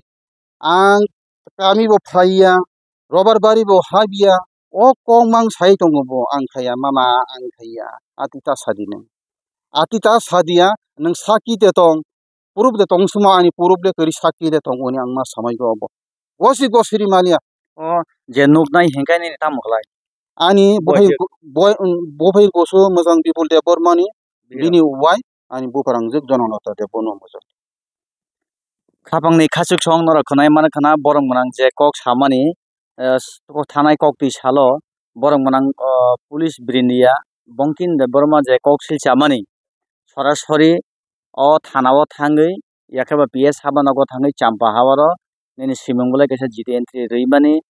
Ang kami bo phaiya, robar bari bo habya. O kok mang sai tongo bo, ang khaiya, mama, ang khaiya. Ati ta sadi nang. Ati ta sadiya, nang saki de tong. Purub de tong suma ani purub de kari saki de tong oni ang ma samai go bo. Gosi gosi ri maliya. O je nuk nai hingkai nini tamo khlai? Ani buphai, buphai goso mojang Bipul Debbarmani, bini wai ani buphang jwk Jonolata Debbarma mojang. Khapangni khachuk song norok khwnai mano khwna borok mwnang je kok samani, eh, kok thanai kok twi salo borok mwnang, oh, police brindiya Bongkim Debbarma je kok silchamani sorasori o thana o thangwi yakheba P S haba nogo thangwi champa habaro nini simung bolai kaisa G D entry rwimani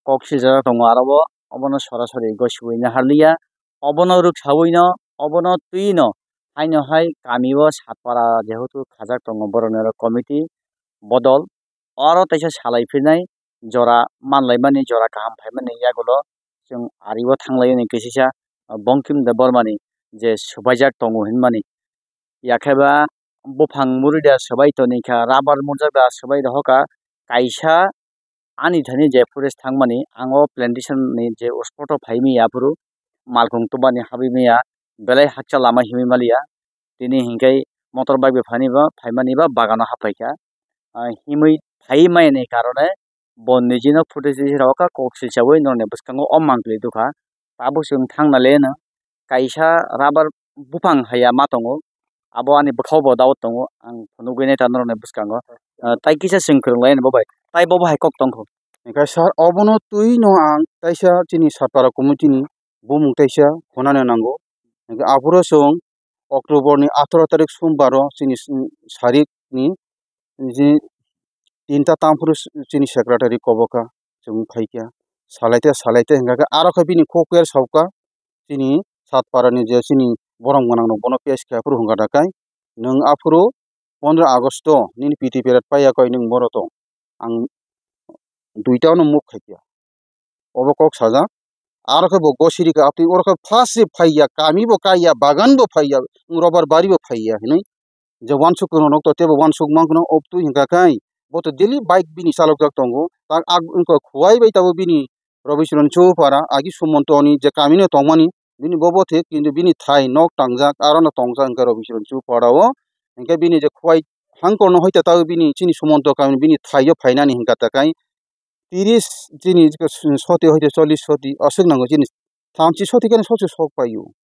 kok siljak tongo aro bo obono sorasori gosiwi naharliya obono rwksawino obono twino haino hai kami o Satpara jehetu khajak tongo borokni oro committee bodol oro teisa salai phirnai jora manlaimani jora kaham phaimani yagulo chwng ari o thanglaini kisisa Bongkim Debbarmani je swbaijak tongo hinmani. Yakheba buphang muri da swbai toni kha, rubber murjak da swbai rohor kha, kaisa ani thani je forest thangmani, ang o plantation ni je spot o phaimaya aphuru malkhung tubani habimaya, belai hakcha lama himwi maliya. Tini hinkhe motor bike bai phani ba, phaimani ba bagano haphaikha. Ah, himwi phaiwi mani karone bo nijino footage rok kha kok silchawi norokni bwskango o mangtwi dukha. Tabuk chwng thangna le no kaisa rubber buphang haiya ma tongo, abo ani bwkhao bo dao tongo, ang phunugwi nai ta norokni bwskango. Ah, tai kisa chwng kwrwng lai ani bo bai, tai bo bo hai kok tongkho. Hingkhe sir, obono twi no ang kaisa chini Satpara committee ni bumung kaisa khunani nango. Hingkhe aphuru chwng October ni atharo tarik Sombar o chini s-, sarik ni je tinta tam phuru chini secretary koboka chwng phaikha, salaite salaite hingkha khe aro khe bini kok ker sauka chini Satpara ni je chini borok gwnang rok bono pes khe aphuru hwnkha da kai nwng aphuru pondro August o nini P T period paiya koi nwng boro tong ang duita no move khaikha. Obo kok sajak. Aro khe bo gosiri kha, abtwi oro khe first se phaiya, kami bo kaiya, bagan bo phaiya, rubber bari bo phaiya hinwi. Je wansuk kwrwng rok to teibo wansuk mankha no, obtwi hwnkha khe bo to daily bike bini chalokjak tongo. Tak ag wngkha khuwai bai tabuk bini Robisron Chupara, agi Sumonto ni je kami no tongmani, bini bo bo thik, kintu bini thai nok tangjak, aro no tongjak hwnkhe Robisron Chupara o. Hwnkhe bini je khuwai hangkor no hoite tabuk bini chini Sumonto kami bini thai o phainani hwnkha ta kai. Tiris chini soti hoite chollish soti aswk nango chini thamchi soti khe soti sok paio.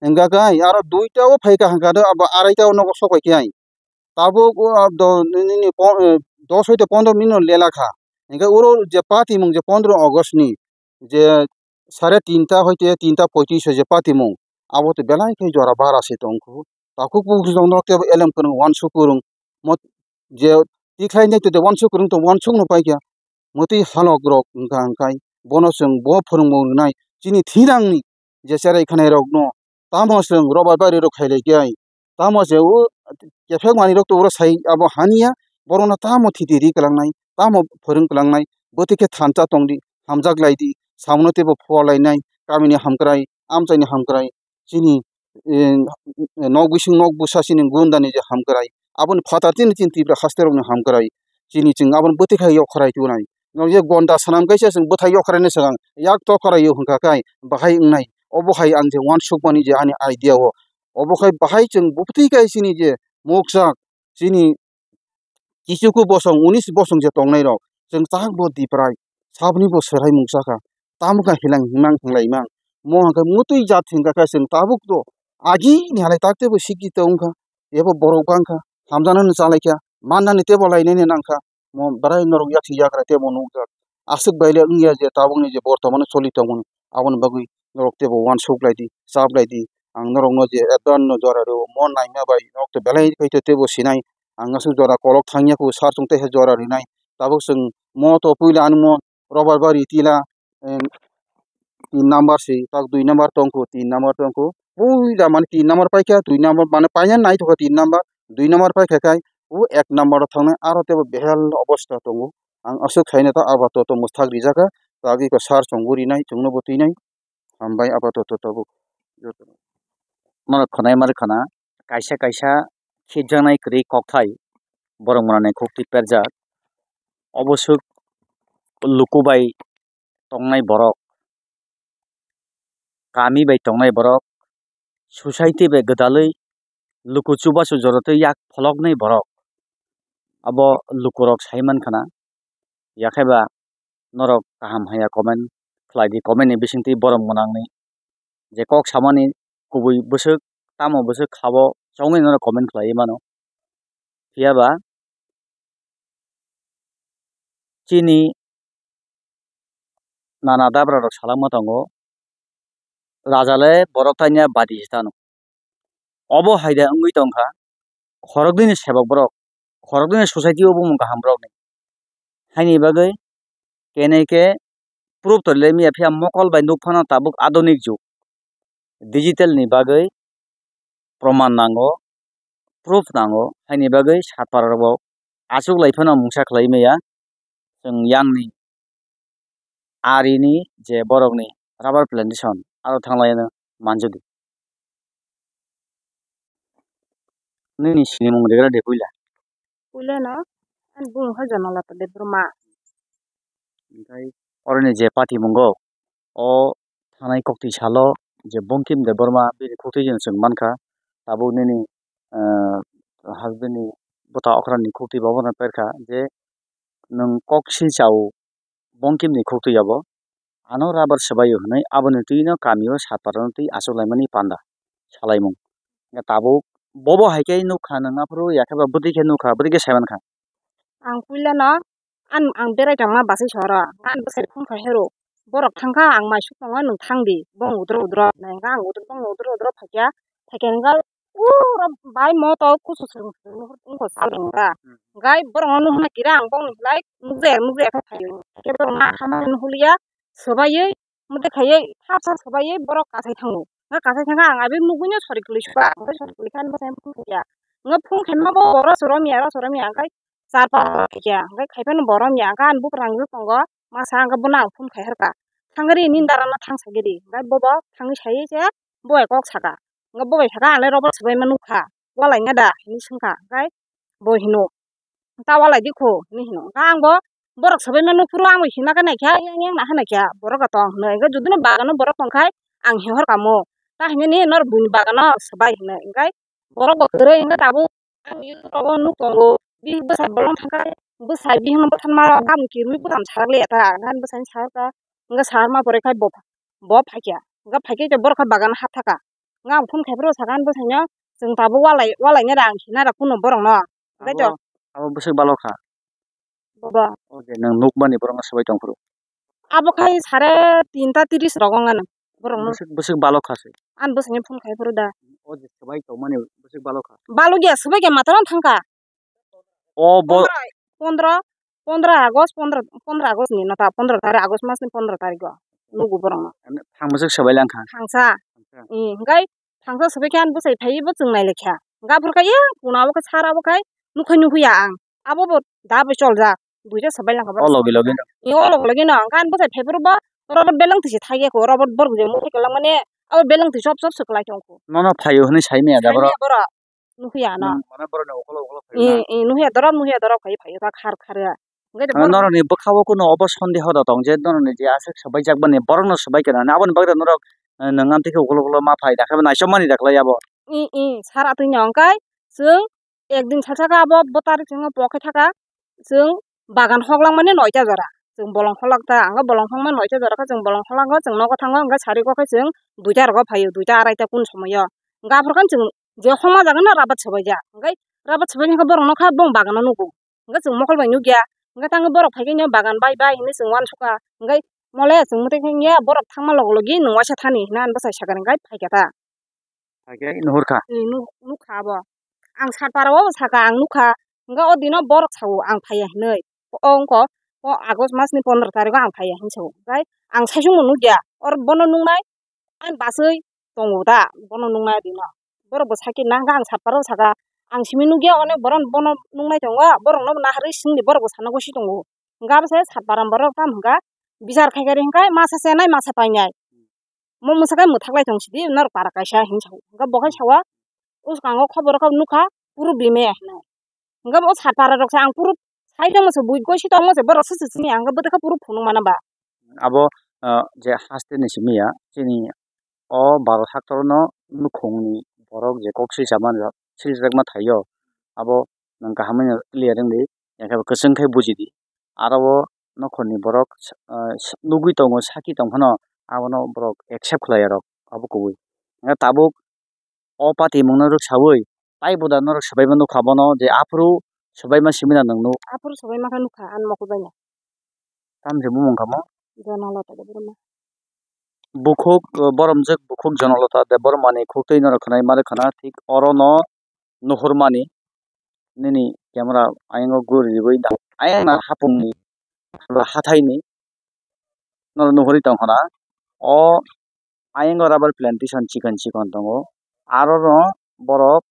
Hingkha khe aro duita o phaikha hwnkha do abo araita o nogo sok paikhe ai. Tabuk o do nini po-, eh, dos hoite pondro minute no lela kha. Hingkhe oro je patimung je pondro August ni je sare tinta hoite tinta poitrish o je patimung abo to belai khe jora bara se tongkhu. Takhuk bukhuk jong norok tebo elem kwrwng wansuk kwrwng mo je tikhlai nai to de wansuk kwrwng to wansuk no paikha. Mwtwi halok rok wngkha hwnkhe bono chwng bo phwrwngmung rwnai chini thwirangni je cherai khanai rokno tamo chwng robar bari rok khailai khe ai tamo se o kephek manwi rok to oro sai abo haniya borokno tamo thiti ri kwlangnai tamo phwrwng kwlangnai bwtwi khe thansa tongdi hamjak laidi samono teibo phuar lainai kamini hamkrai amchaini hamkrai chini eh, nok bising nok bwsa chini gundani je hamkrai, aboni phatar chini chini Tripura haste rokni hamkrai, chini chwng aboni bwtwi khai yokhrai tunai. Nok je gonda sanam kaisa chwng bwthai yokhraini swkang yak tokhrai yo hwnkha khai bahai wngnai. Obo hai ang je wansukmani je ani idea o. Obo khai bahai chwng bwtwi khai chini je moksak chini kichuku bosong, unis bosong je tongnai rok, chwng chak bo diprai, saboni bo swrai mungsa kha, tamo kha hilang himang hinglai mang, mo hwnkhe mutwi jat hwnkha khe chwng tabuk do, agi ni halai tak tebo sikki tong kha, ebo borok bang kha, hamjaknani chalai kha, mannani tebo lainani nang kha, mo bwrai norok yaksi yagra tebo nukjak, aswk bai le wngya je tabukni je bortomano choli tongmani, aboni bagwi norok tebo wansuk lai di, chap lai di, ang norokno je advance no jora rw mo naima bai norok to belai khai to tebo sinai, ang aswk jora kolok thangya kho sir chwng teisa jora rinai. Tabuk chwng mo to puila ani mo robar bari tila, em, tin number si tak dui number tongkho tin number tongkho puila mane tin number paikha dui number mane paina naithokha tin number dui number paikha khai o ek number o thangnai aro tebo behel obostha tongo. Ang aswk khaina ta abato to mwthak rijakha tagi ko sir chwngbo rinai chwngno bo twinai. Hambai abato to tabuk. Norok khwnai mari khwna kaisa kaisa khibjaknai kwrwi kokthai borok mwnani khuktwi perjak. Obo swk luku bai tongnai borok, kami bai tongnai borok, society bai gwdalwi luku chubachu jorotwi yak pholoknai borok. Abo lukurok sai mankha na, yakheba norok kaham haiya comment khlai di, comment ni bisingtwi borok mwnangni je kok samani kubui bwswk tamo bwswk khabo chongwi norok comment khlaiwi mano. Phiya ba chini nana dabra rok salama tongo, raja le borok thani badi se tano. Obo hai de wngwi tongkha, khoroknwi ni sebok borok, khoroknwi ni society o bumung kaham borok ni. Haini bagwi kenai khe proof to le mia phiya mokol bai nuk phano tabuk adunik jug. Digital ni bagwi proman nango, proof nango, haini bagwi satpara rok bo achuk lai phano mungsa khlai maya. Chwng yang ni ari ni je borok ni rubber plantation aro thang lai no manjak di. Nini sinimung regra de puila. Puila no, ani bumung khe Jonolata Debbarma. Hwnkhe oroni je patimungo, o thanai koktwi salo je Bongkim Debbarma bini koktwi chwng mankha, tabuk nini, ah, husband ni bwta okrani koktwi bobono perkha je nwng kok silsa o Bongkim ni koktwi abo ano rubber swbaio hwnwi aboni twi no kamio satpara no twi achuk laimani panda salaimung. Tabuk bobo hai khe nukha nwng aphuru yakheba bwtwi khe nukha, bwtwi khe sai mankha. Ang puila no, an, ang berai tongma basai soro, an bwsai phone khai hero. Borok thangkha, ang mai suk tongo, nwng thang di, bong udro udro, nai hwnkha ang udro, bong udro udro phaikya, phaikya hwnkha, uro bai mo to kusu swrwng swrwng wngkha sal rwngkha. Hmm. Hwnkhe borok no nuhna kira, ang bong ni belai nukjaya nukjaya khe phaio. Hwnkhe borok no hamya nuhulia, swbaiwi, mode khaiwi, thapsa swbaiwi borok kasai thango. Hwnkhe kasai thangkha, ang abi nugwino sori kwlwi suka, hwnkhe sori kwlwi khe ani bwsai phone khaikya. Hwnkhe phone khaima bo borok swrwmya, ro swrwmya, hwnkhe char pa khaikya, hwnkhe khaiphano bo romya, hwnkhe ani buphang rangwi tongo, masa hwnkhe bono ang phone khai harkha, "Thangri nini dara no thang sagiri," hwnkhe bobo thangwi saiwi se bo bai kok saka, hwnkhe bo bai saka, "Ang le rubber swbaima nukha, walaina da?" hinwi swngkha, hwnkhe bo hino, "Ta walai di kho," hinwi hino, hwnkhe ang bo borok swbaima nukphuru ang bo hina khe naikha, yang yang nahanaikha, borok tong hinwi, hwnkhe judino bagano borok tongkhai ang hinhorkha mo, ta hinwi norok buini bagano swbai hinwi, hwnkhe borok bo kwrwi hwnkhe tabuk. Ang YouTube rogo nuk tongo, bini bwsai bolong thangkha, bwsai bihikno bwtharma rok bam kirwi bwtam sarak liya ta, gan bwsai sarak ta, hwnkhe saharma pore khai bo, bo phaikya, hwnkhe phaikhe borok khe bagan hapthaka, hwnkhe ang phone khaiphuru saka ani bwsaino, "Chwng tabuk walai, walaina da, ang hina da kuno borokno," hwnkhe to. Abo, abo bwswk balo kha. Bobo. O je nwng nukmani borokno swbai tongphuru. Abo khai sare tinta tiris rogo wngkha nwng borokno. Bwswk, bwswk balo kha se. Ani bwswkni phone khai phuru da. O je swbai tongmani bwswk balo kha. Balo ya, swbai ya matano thangkha. O bo- Pondro, pondro, pondro August, pondro, pondro August ni nata, pondro tarik, August mas ni pondro tarik o nugo borokno. Thang bwswk swbai langkha. Thangsa. Thangsa. Ee, hwnkhe Thangsa swbai khe ani bwsai phaiwi bo chwng nai lai kha. Hwnkhe aphuru khe ya, puna abo khe sar abo khai nukhai nuhuya ang. Abo bo da bai choljak. Duita swbai lang kha borok. O logi logi no. Ee, o logi logi no. Hwnkhe ani bwsai phaiphuru bo robot beleng tisi thaiya kho. Robot borok je muthai kwlangmani abo beleng twi chop chop swk lai tong kho. Nono phaio hwnwi sai maya da borok? Sai maya borok. Nuhuya no. Mane borok ni ukolog ukolog phai na. Ee, ee, nuhuya dorop, nuhuya dorop khai phaiyo ta khar khar ya. Hwnkhe to borok norokni bwkha-o kunu obo sondeho da tong je norokni je aswk swbaijak bani borokno swbai khe nang aboni bagwi norok, eh, nwng amtwi khe ukolog ukolog ma phai da khe bo naichomani da khlai abo. I, i, sara twi no hwnkhe chwng ekdin salsa khe abo bo tarik chwngno pok khe thaka chwng bagan hok langmani noita jora chwng bolong hok lang ta ang bolong hokma noita jora khe chwng bolong hok lango chwng nogo thango hwnkhe sari kok khe chwng duita rogo phaio duita araita kun somoio hwnkhe aphuru khe chwng je hokma jaga no rabat swbaijak hwnkhe rabat swbaijak hwnkhe borok nokha bong bagano nugo. Hwnkhe chwng mokol bai nukya. Hwnkhe tangwi borok phaikhe nw bagan bai bai hinwi chwng uansukha. Hwnkhe mole chwng mwtai khe ya borok thangma logi logi nwng waisa thani hinwi ani bwsai sakha hwnkhe phaikha ta. Phaikhe nuhurkha. Ee, nuk-, nukha abo. Ang satpara o sakha, ang nukha. Hwnkhe o dino borok sao ang phaiya hinwi. O wngkha o August mas ni pondro tarikh o ang phaiya hinwi sao. Hwnkhe ang saichung bo nukya. Oro bono nuknai ani bachwi tongo da, bono nuknai dino. Borok bo sakhe nang khe ang satparo saka, ang simi nukya onek boron bono nuknai tongo, borokno bo naharwi swngdi, borok bo sana gosi tongo. Hwnkhe abo se satpara borok tamo hwnkha, bichar khai khe ri hwnkhe masa chenai masa painai. Mo mwsa khe mwthak lai tong sidi, norok para kaisa hinwi sao. Hwnkhe bo khai sao, o swkango khoboro khe nukha, puro bime hinai. Hingke bo sat para rok se ang puro sai tongmo se bui goi si tongmo se borok se sini ang bwtwkha puro phunuk mana ba. Abo, ah, je haste ni simi ya, chini o Bharat haktor no nukhung ni borok je kok silsa mani rok, silsa rok ma thaio, abo nwng kaham no clear wng di, ya khe bo kwchwng khe buji di. Aro o nokhor ni borok, ah, nugui tongo, saki tong phano abono borok accept khlai ya rok, abo kubui. Hingke tabuk o patimung no rwksaui, taibo da norok swbaima nukha bono je aphuru swbaima simi da nwng nuk. Aphuru swbaima khe nukha, ani mokol bai no. Tamni bumung kha mo? Jonalata Debbarma. Bukhuk, uh, boromjwk bukhuk Jonalata Debbarma ni khuktwi norok khwnai ma rwkha na, thik oro no nuhur mani nini camera ayang o guri riui da. Ayang na hapung ni hathai ni norok nuhuri tong khna. O ayang o rubber plantation chikon chikon tongo. Aro no borok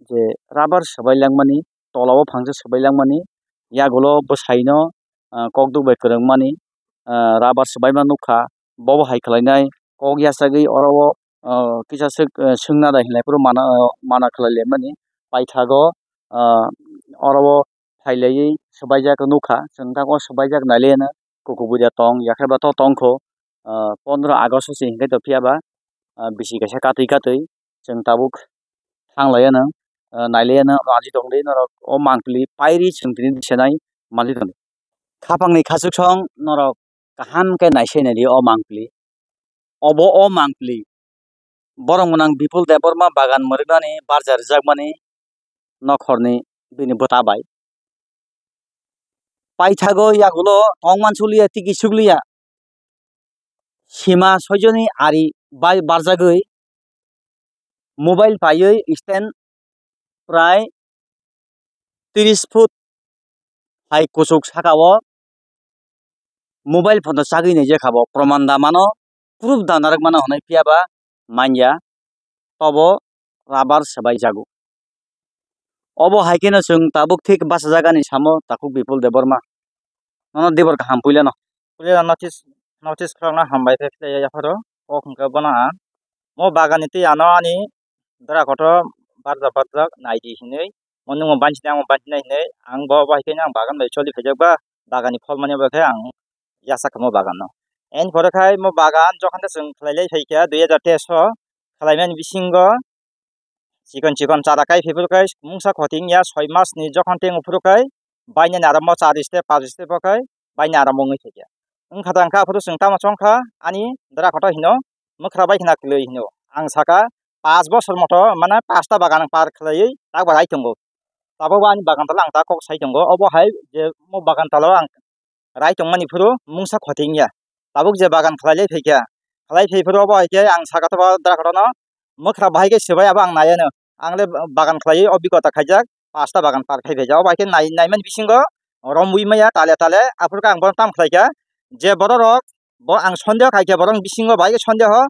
je rubber swbai langmani, tola o phangsa swbai langmani, yagulo bwsai no, ah, kokduk bai kwrwngmani, ah, rubber swbaima nukha, bobo hai khlainai, kok yachagwi oro o, ah, kisa swk, ah, swngna da hinlai phuru mana, ah, mana khlai laimani, paithago, ah, oro o phailaiwi swbaijak nukha, chwng tak o swbaijak nailaino, kukubuida tong, yakheba to tongkho, ah, pondro August o se hinkhe to phiyaba, ah, bisi kaisa katwi katwi chwng tabuk thanglaiano, ah, nailaino manwi tongdi norok o mangpili pairi chwng tini senai manwi tongdi. Khapangni khachuk song norok kaham khe naisai naidi o mangpili. Obo o mangpili. Borok mwnang Bipul Debbarma bagan mwrwknani barja rwjakmani nokhorni bini bwta bai. Paithago yagulo tong mansukliya, tiki sukliya. Sima soijoni ari bai barjagwi mobile paiwi stand prai tris foot hai kuchuk saka o mobile phone no chagwi naijak kha bo, proman da mano, proof da narwk mano hwnwi phiya ba manya, tobo rubber swbai jago. Obo hai kheno chwng tabuk thik bachajak ani samo takhuk Bipul Debbarma. Nono dibor kaham puilano. Puilano notice, notice khwlangno hambai khe khlaiya yapharo. Kok hwnkhe bono ang. Mo bagan ni twi ano ani dra kotor barjak barjak naidi hinwi. Mo nwng mo banchina, ang mo banchina hinwi. Ang bo bai khe ang bagan bai choli khaijak ba, bagan ni phol mani bai khe ang yachak kha mo bagan no. Ani pore khai mo bagan jokhon de chwng khlai lai phai kha dui hajar teis o, khlai mani bisingo chikon chikon chara kai phai phuru khai mungsa khoting ya soi mas ni jokhon teng phuru khai bainani aro mo char step, pas step o khai bainani aro mo wngwi thai kha. Wngkha tang kha aphuru chwng tamo chong kha ani dra kotor hino mwkhra bai khna kwlwi hino. Ang saka pas bosor moto mane pasta bagan ang par khlaiwi tak bo rai tongo. Tabuk bo ani bagan tala ang ta kok sai tongo. Obo hai je mo bagan tala o ang rai tongmani phuru mungsa khoting ya. Tabuk je bagan khlai lai phai kha, khlai phai phuru obo hai khe ang saka to ba dra kotor no mwkhra bahai khe swbai abo ang nai ano. Ang le bagan khlaiwi obigota khaijak, pasta bagan par khai phaijak. Obo hai khe nai, naimani bisingo romwi maya tale tale aphuru khe ang bono tam khlai kha. Je borok rok bo ang sondeho khai kha, borok bisingo bahai khe sondeho.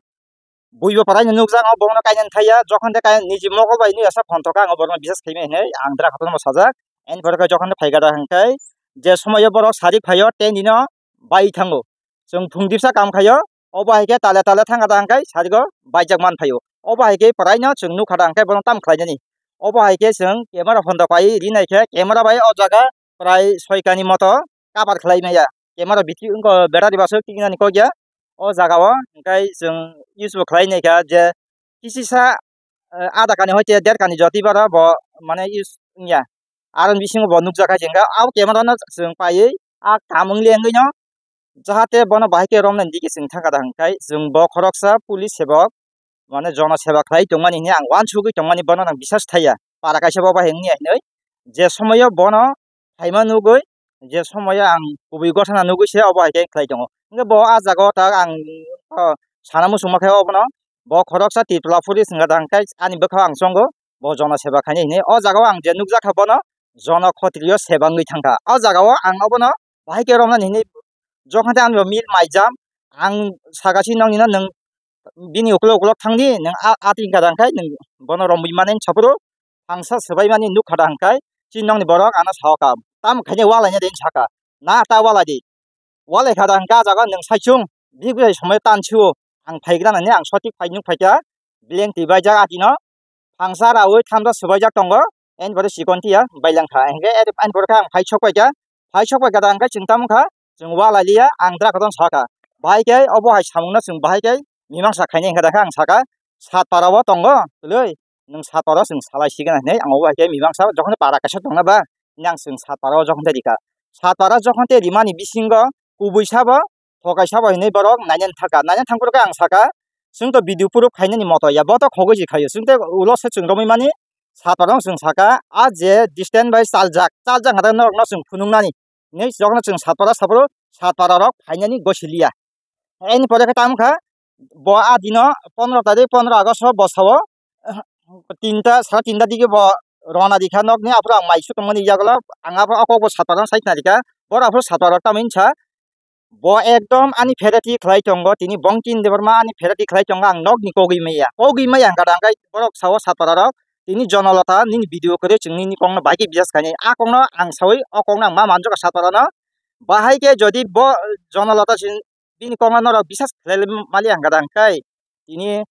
Buibo pwraino nukjak, ang bono kainani thaiya, jokhon de kainani niji mokol bai nukya sa phone toka, ang bono bisas khaimani hinwi ang dra kotorno sajak. Ani pore khe jokhon de phaikha da hwnkhe je somoio borok sarik phaio, tei nino bai thango. Chwng phung dipsa kam khaio, obo hai khe tale tale thangkha da hwnkhe sarigo baijak man phaio. Obo hai khe pwraino chwng nukha da hwnkhe bono tam khlainani. Obo hai khe chwng camera phone rok pai rinai khe camera bai o jaga pwrai soi kani moto cover khlai maya. Camera biti wngkha battery basuk tiknani kokya. O jaga o hwnkhe chwng use bo khlai nai kha je kisisa, eh, ada kani hoite der kani jotibara bo mane use wngya. Aroni bisingo bo nukjakha jengga. Abo camera no chwng paiwi a kam wng le wngwi no jahate bono bahai khe romnani digi chwng thangkha da hwnkhe chwng bo khoroksa police sebok mane jono seba khlai tongmani hinwi ang uansugwi tongmani bono nang bisas thaiya. Para kaisa bo bahai wngya hinwi je somoio bono phaima nugwi, je somoio ang kubui gotha na nugwi se obo hai khe khlai tongo. Hwnkhe bo ah jaga o tak ang, oh, sana muchungma khe obono bo khoroksa Tripura police wngkha da hwnkhe ani bwkha o ang chongo bo jono seba khainai hinwi. O jaga o ang je nukjakha bono jono khotriyo seba wngwi thangkha. O jaga o ang obono bahai khe romnani hinwi jokhon tei ani bo mil maijam ang saka si nokni no nwng bini ukulok ukulok thangdi, nwng a, a tingkha da hwnkhe nwng bono romwi mani saphuru, phangsa swbaimani nukha da hwnkhe, chini nokni borok ano sao kha, tamo khaina walaina de saka, na ta walai di, walai kha da hwnkhe, ah jaga nwng saichung, bihik bwsai somoi tan sio, ang phaigra nani ang sotik phai nuk phaikha, beleng twi baijak atino, Thangsa rawi thamsa swbaijak tongo, ani pore chikon tiya bailangkha. Hinkhe ani pore khe ang phai sok paikha, phai sok paikha da hinkhe chwng tamo kha, chwng walai liya, ang dra kotor sakha. Bahai khe obo hai samungno chwng bahai khe mimangsa khainai hinkhe da khe ang sakha, Satpara o tongo, tului, nwng Satpara o chwng salai sigwna hinwi ang obo hai khe mimangsa jokhon para kaisa tongna ba, nang chwng Satpara o jokhon tei rikha. Satpara jokhon tei rimani bisingo kubui sabo, thokai sabo hinwi borok nainani thangkha. Nainani thangphuru khe ang sakha, chwng to video proof khainani moto ya, bo to khogwi se khaio. Chwng tei ulo se chwng romwi mani, Satpara o chwng sakha, a je distance bai chaljak, chaljak hwnkhai norokno chwng phunuknani. Hinwi jokhon chwng Satpara saphuru, Satpara rok phainani gosi liya. Ani pore khe tamo kha, bo a dino pondro tarik, pondro August o bosao, tinta, sara tinta digi bo rona rikha nokni, aphuru ang mai sutongmani yagulo, ang aphuru o kokbo Satpara sai khna rikha, borok aphuru Satpara rok tamo hinsa, bo ekdom ani phereti khlai tongo, tini Bongkim Debbarma ani phereti khlai tongo, ang nokni kogwi maya, kogwi maya hwnkha da, hwnkhe borok sao Satpara rok, tini Jonolata nini video kwrwi chwng nini kokno bai khe bisas khainai, a kokno ang saui o kokno ang ma manjokha Satpara no, bahai khe jodi bo Jonolata sin bini kokno norok bisas khlai mali ang gadang kai. Tini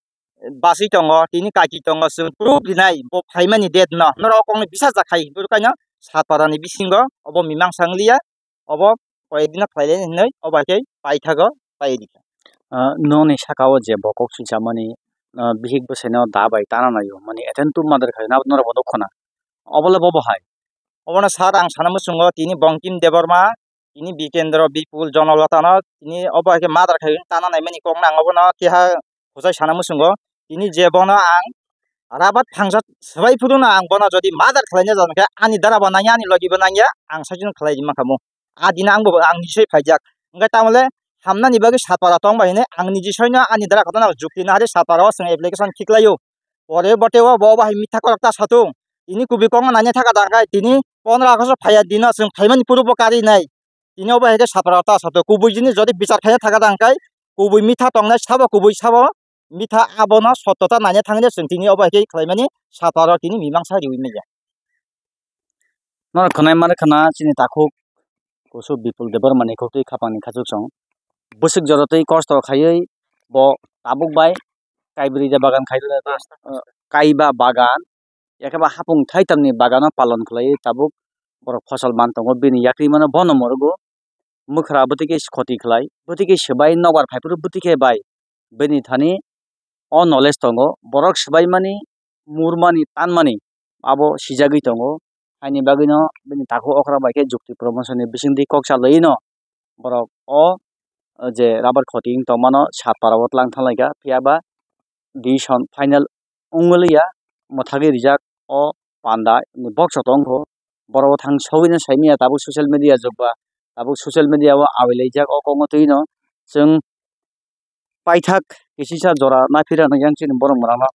basui tongo, tini kaki tongo, chwng proof rinai, bo phaimani date no. Norok o kokno bisas da khai, bwrwi kaino Satpara ni bisingo obo mimangsa wng liya, obo koi dino khlai lai hinwi, obo hai khe paithago pai rikha. Ah, nokni saka o je bo kok swngchamani, ah, bihik bwsaino da bai tana naio, mani attempt to murder khai, norok bo nukho na. Obo le bobo hai. Obono sir ang sana muchungo tini Bongkim Debbarma, tini Bikendra Bipul Jonolata no tini obo hai khe murder khai tana naimani kok nang obono keha kwchai sana muchungo. Tini je bono ang rabat thangsa swbai phuru no ang bono jodi murder khlaina jan khe ani dara bo nangya ani logi bo nangya ang saichung khlai rima khamu. A dino ang bo ang nijisoi phaijak. Hwnkhe tamole hamnani bagwi Satpara tong bai hinwi ang nijisoino ani dara kotorno jukti nahari Satpara o chwng application khiklaio. Pore bote o bo bahai mitha korok ta satung. Tini kubui kokno naina thaka da hwnkhe tini pondro August o phaiya dino chwng phaimani puru bo kari nai. Tini obo hai khe Satpara ta satung. Kubui jini jodi bichar khaina thaka da hwnkhe kubui mitha tongnai sabo kubui sabo mitha abono sottota naina thangwi chwng tini obo hai khe khlaimani Satpara tini mimangsa riwi manya. Norok khwnai mani khwna chini takhuk kusu Bipul Debbarmani khuktwi khapangni khachuk song. Bwswk jora twi kosto khaiwi bo tabuk bai kaibrwi da bagan khai, kaiba bagan, yakhe ba hapung thaitamni bagano palon khlaiwi tabuk borok phosol man tongo. Bini yakri mano bono mwrwgo, mwkhra bwtwi khe khoti khlai, bwtwi khe swbai nokbar phaiphuru bwtwi khe bai bini thani o knowledge tongo. Borok swbaimani, murmani, tanmani abo sijagwi tongo. Haini bagwino bini takhuk okra bai khe jukti promotion ni bisingtwi kok chalwi no borok o je rubber khoti wng tongmano Satpara o tlang thanglaikha, phiya ba decision final wngwliya, mwthagwi rijak o panda ni box o tongkho. Borok o thang sogwino saimanya tabuk social media jukba, tabuk social media o awi laijak o kokno twino chwng paithak kisisa jora naphira nang yang chini borok mwnang no.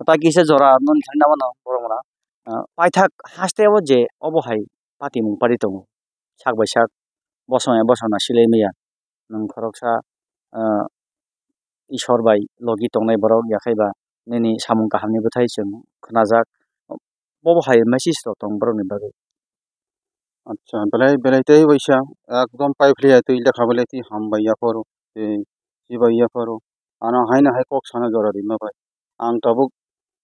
Ta kisa jora noni thani nabano borok mwnang. Ah, paithak haste o je obo hai patimung pari tongo. Sak bai sak, bosong ya bosong na silai maya. Nwng khoroksa, ah, Ishwar bai logi tongnai borok yakhai ba nini samung kahamni bwthai chwng khnajak. Bobo hai message rok tong borokni bagwi. Acha, belai, belai tei waisa ekdom pipe liya twi lekha belai twi ham bai yaphoro, tei chibai yaphoro. Ano haino hai kok sana jora rima bai. Ang tabuk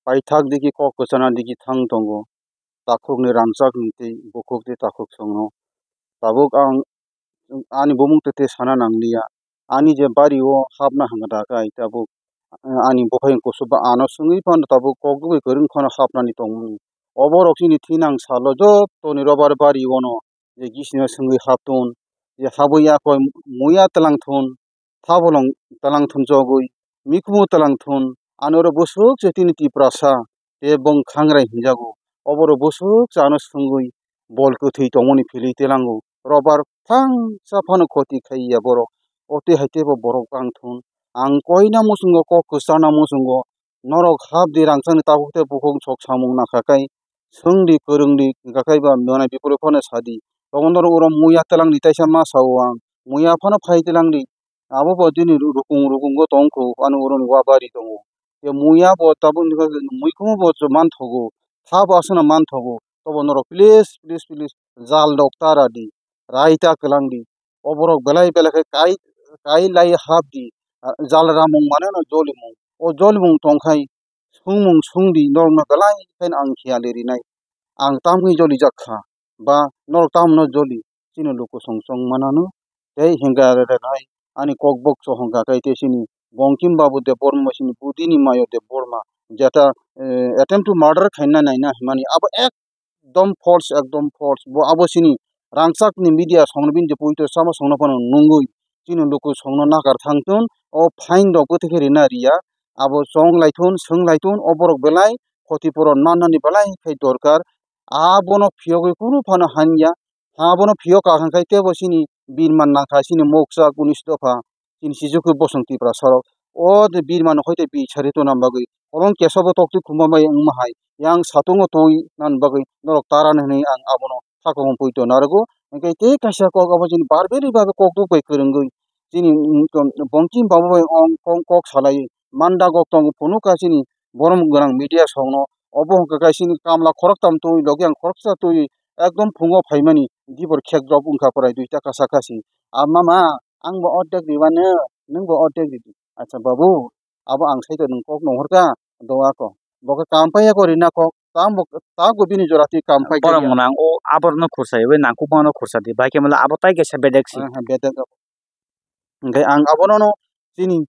paithak digi kok kwchana digi thang tongo. Takhukni rangchakni tei bukhuk tei takhuk songno. Tabuk ang ani bumung tete sana nangliya. Ani je bari o hapna hwnka da khe ai tabuk ani buphai kusu ba ano swngwi phano tabuk kok gubui kwrwng phano hapnani tongmani. Oborok chini thinang salo jotoni robar bari ono je gisino swngwi haptun, je habwi yakoi muya twlang thun, thabolong twlang thun jogwi, mikhumu twlang thun, ano oro bwswk se tini Tiprasa tei bwng khangrai hinjago. Oboro bwswk se ano swngwi bol kwthwi tongmani philwi telango. Robar phangsa phano khoti khaiya borok. O twi hai teibo borok bang thun. Ang koina muchungo kok kwchana muchungo. Norok hapdi rangchakni takhuk tei bukhuk sok samung nakha kai. Swngdi kwrwngdi hwnkha kaiba mwnai biphuru phano sadi. Tongmani norok oro muya twlangdi taisa ma sao ang. Muya phano phai twlangdi. Abo bo chini ru-, rukung rukungo tongkho, ano oroni wa bari tongo. Tei muya bo tabuk ni bagwi muikhumu bo manthogo, tha bo aswkno manthogo. Tobo norok please, please, please, jal rok ta radi, rai ta kwlangdi. Oborok belai belai khe kai, kai lai hapdi, ah, jal ramung mane no jolimung. O jolimung tongkhai songmung songdi norokno belai kheno ang khiyali rinai. Ang tamni jolijak kha, ba norok tamno joli, chini luku song chong manano. Tei hinga rwnai ani kokbok so hwnka khe tei chini Bongkim Babu Debbarma, chini budini mayo Debbarma, jeta, eh, attempt to murder khaina naina hwnmani abo ekdom false, ekdom false. Bo abo chini rangchakni media songno bini je poito sama songno phano nungwi chini luku songno nakar thangthun, o fine rok bwtwi khe rina riya, abo chong laithun, swng laithun, o borok belai khoti puron mannani belai khai dorkar. Abono phiyogwi kunu phano hanya. Abono phiyok kaham khai tebo chini birman nangkha chini moksa unis dopha chini sijuku bosong Tiprasa rok. O de birman hoi tei bi sari tona bagwi kolong kesa bo toktwi khuma bai wngma hai yang satungo twi nan bagwi norok taran hwnwi ang abono sakong pui tona rwgo. Hwnkhe tei kaisa kok abo chini barberi bagwi kok bai kwrwngwi chini, mm, Bongkim Babu bai ong kong kok salai manda gok tongo phunukha chini borom gwnang media songno. Obo hwnkha khe chini kamla khoroktham twi logi ang khoroksa twi ekdom phungo phaimani dibor khek drop wngkha pwrai duita kasa kasi. A mama, ang bo ordek riwano, nwng bo ordek ridi. Acha babu, abo ang saito nwng kok nonghorkha, doa ko. Bo khe kam paiya ko rina kok, tamo, tamo bini jora twi kam pai Borok kaiya. Mwnang o aborno khursa iwi nangkukmano khursa di, bai khe mala abo tai kaisa bedek si. Aha, bedek abo. Hwnkhe ang abono no chini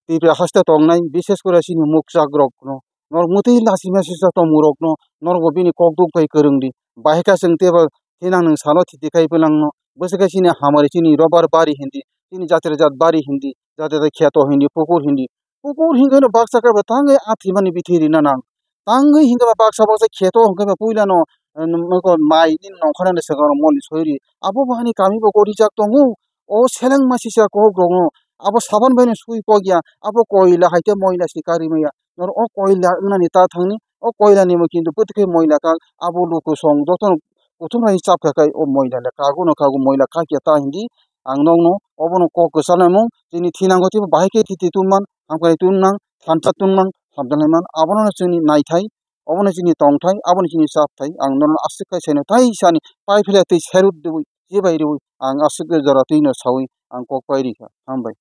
Tripura haste tongnai, bishes kore chini mokchak rokno, norok mwtwi lachi mesa tongmung rokno, norok bo bini kok duk bai kwrwng di. Bahai khe chwng teibo thinang nwng salo thiti khai pwlangno, bwswk khe chini hamari chini robar bari hindi, chini jatira jat bari hindi, jatira kheto hindi, pukur hindi. Pukur hingkheno baksa khe bo tangwi athimani bithi rina nang. Tangwi hingkhe ba baksa baksa kheto hingkhe ba puilano, eh, nokol mai nini nongkhorani swkang moli soiri. Abo bo hani kami bo gorijak tongo. O seleng masisa kok rokno. Abo saban bai no sui kok ya. Abo koila hai khe moila si kari maya. Noro o koila wngnani ta thangni. O koila ni bo kintu bwtwi khe moila kak. Abo luku song jotono kuthum hai chap kha khai o moila le kago no kago moila kak ya ta hindi. Ang nokno obono kok kwchanaimung chini thinango teibo bahai khe thiti tungman, hamkrai tungman, thansa tungman, hamjaknai man. Abono chini naithai, obono chini tongthai, abono chini chapthai. Ang nono aswk khai saino thai sani pai phila twi serut dui, je bai rwi ang aswk jora twino sawi ang kok pai rikha. Hambai.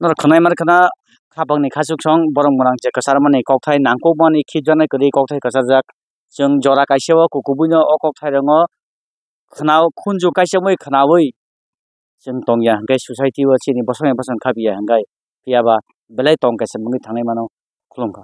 Norok khwnai mar khna khapangni khachuk song borok mwnang je kwcharmani kokthai nangkukmani khibjaknai kwrwi kokthai kwcharjak. Chwng jora kaisa o kukubuino o kokthairokno khna-, khunju kaisa wngwi khnaui chwng tongya, hwnkhe society o chini bosongni bosong khapiya, hwnkhe phiyaba belai tong kaisa wngwi thangnai mano. Khulumkha.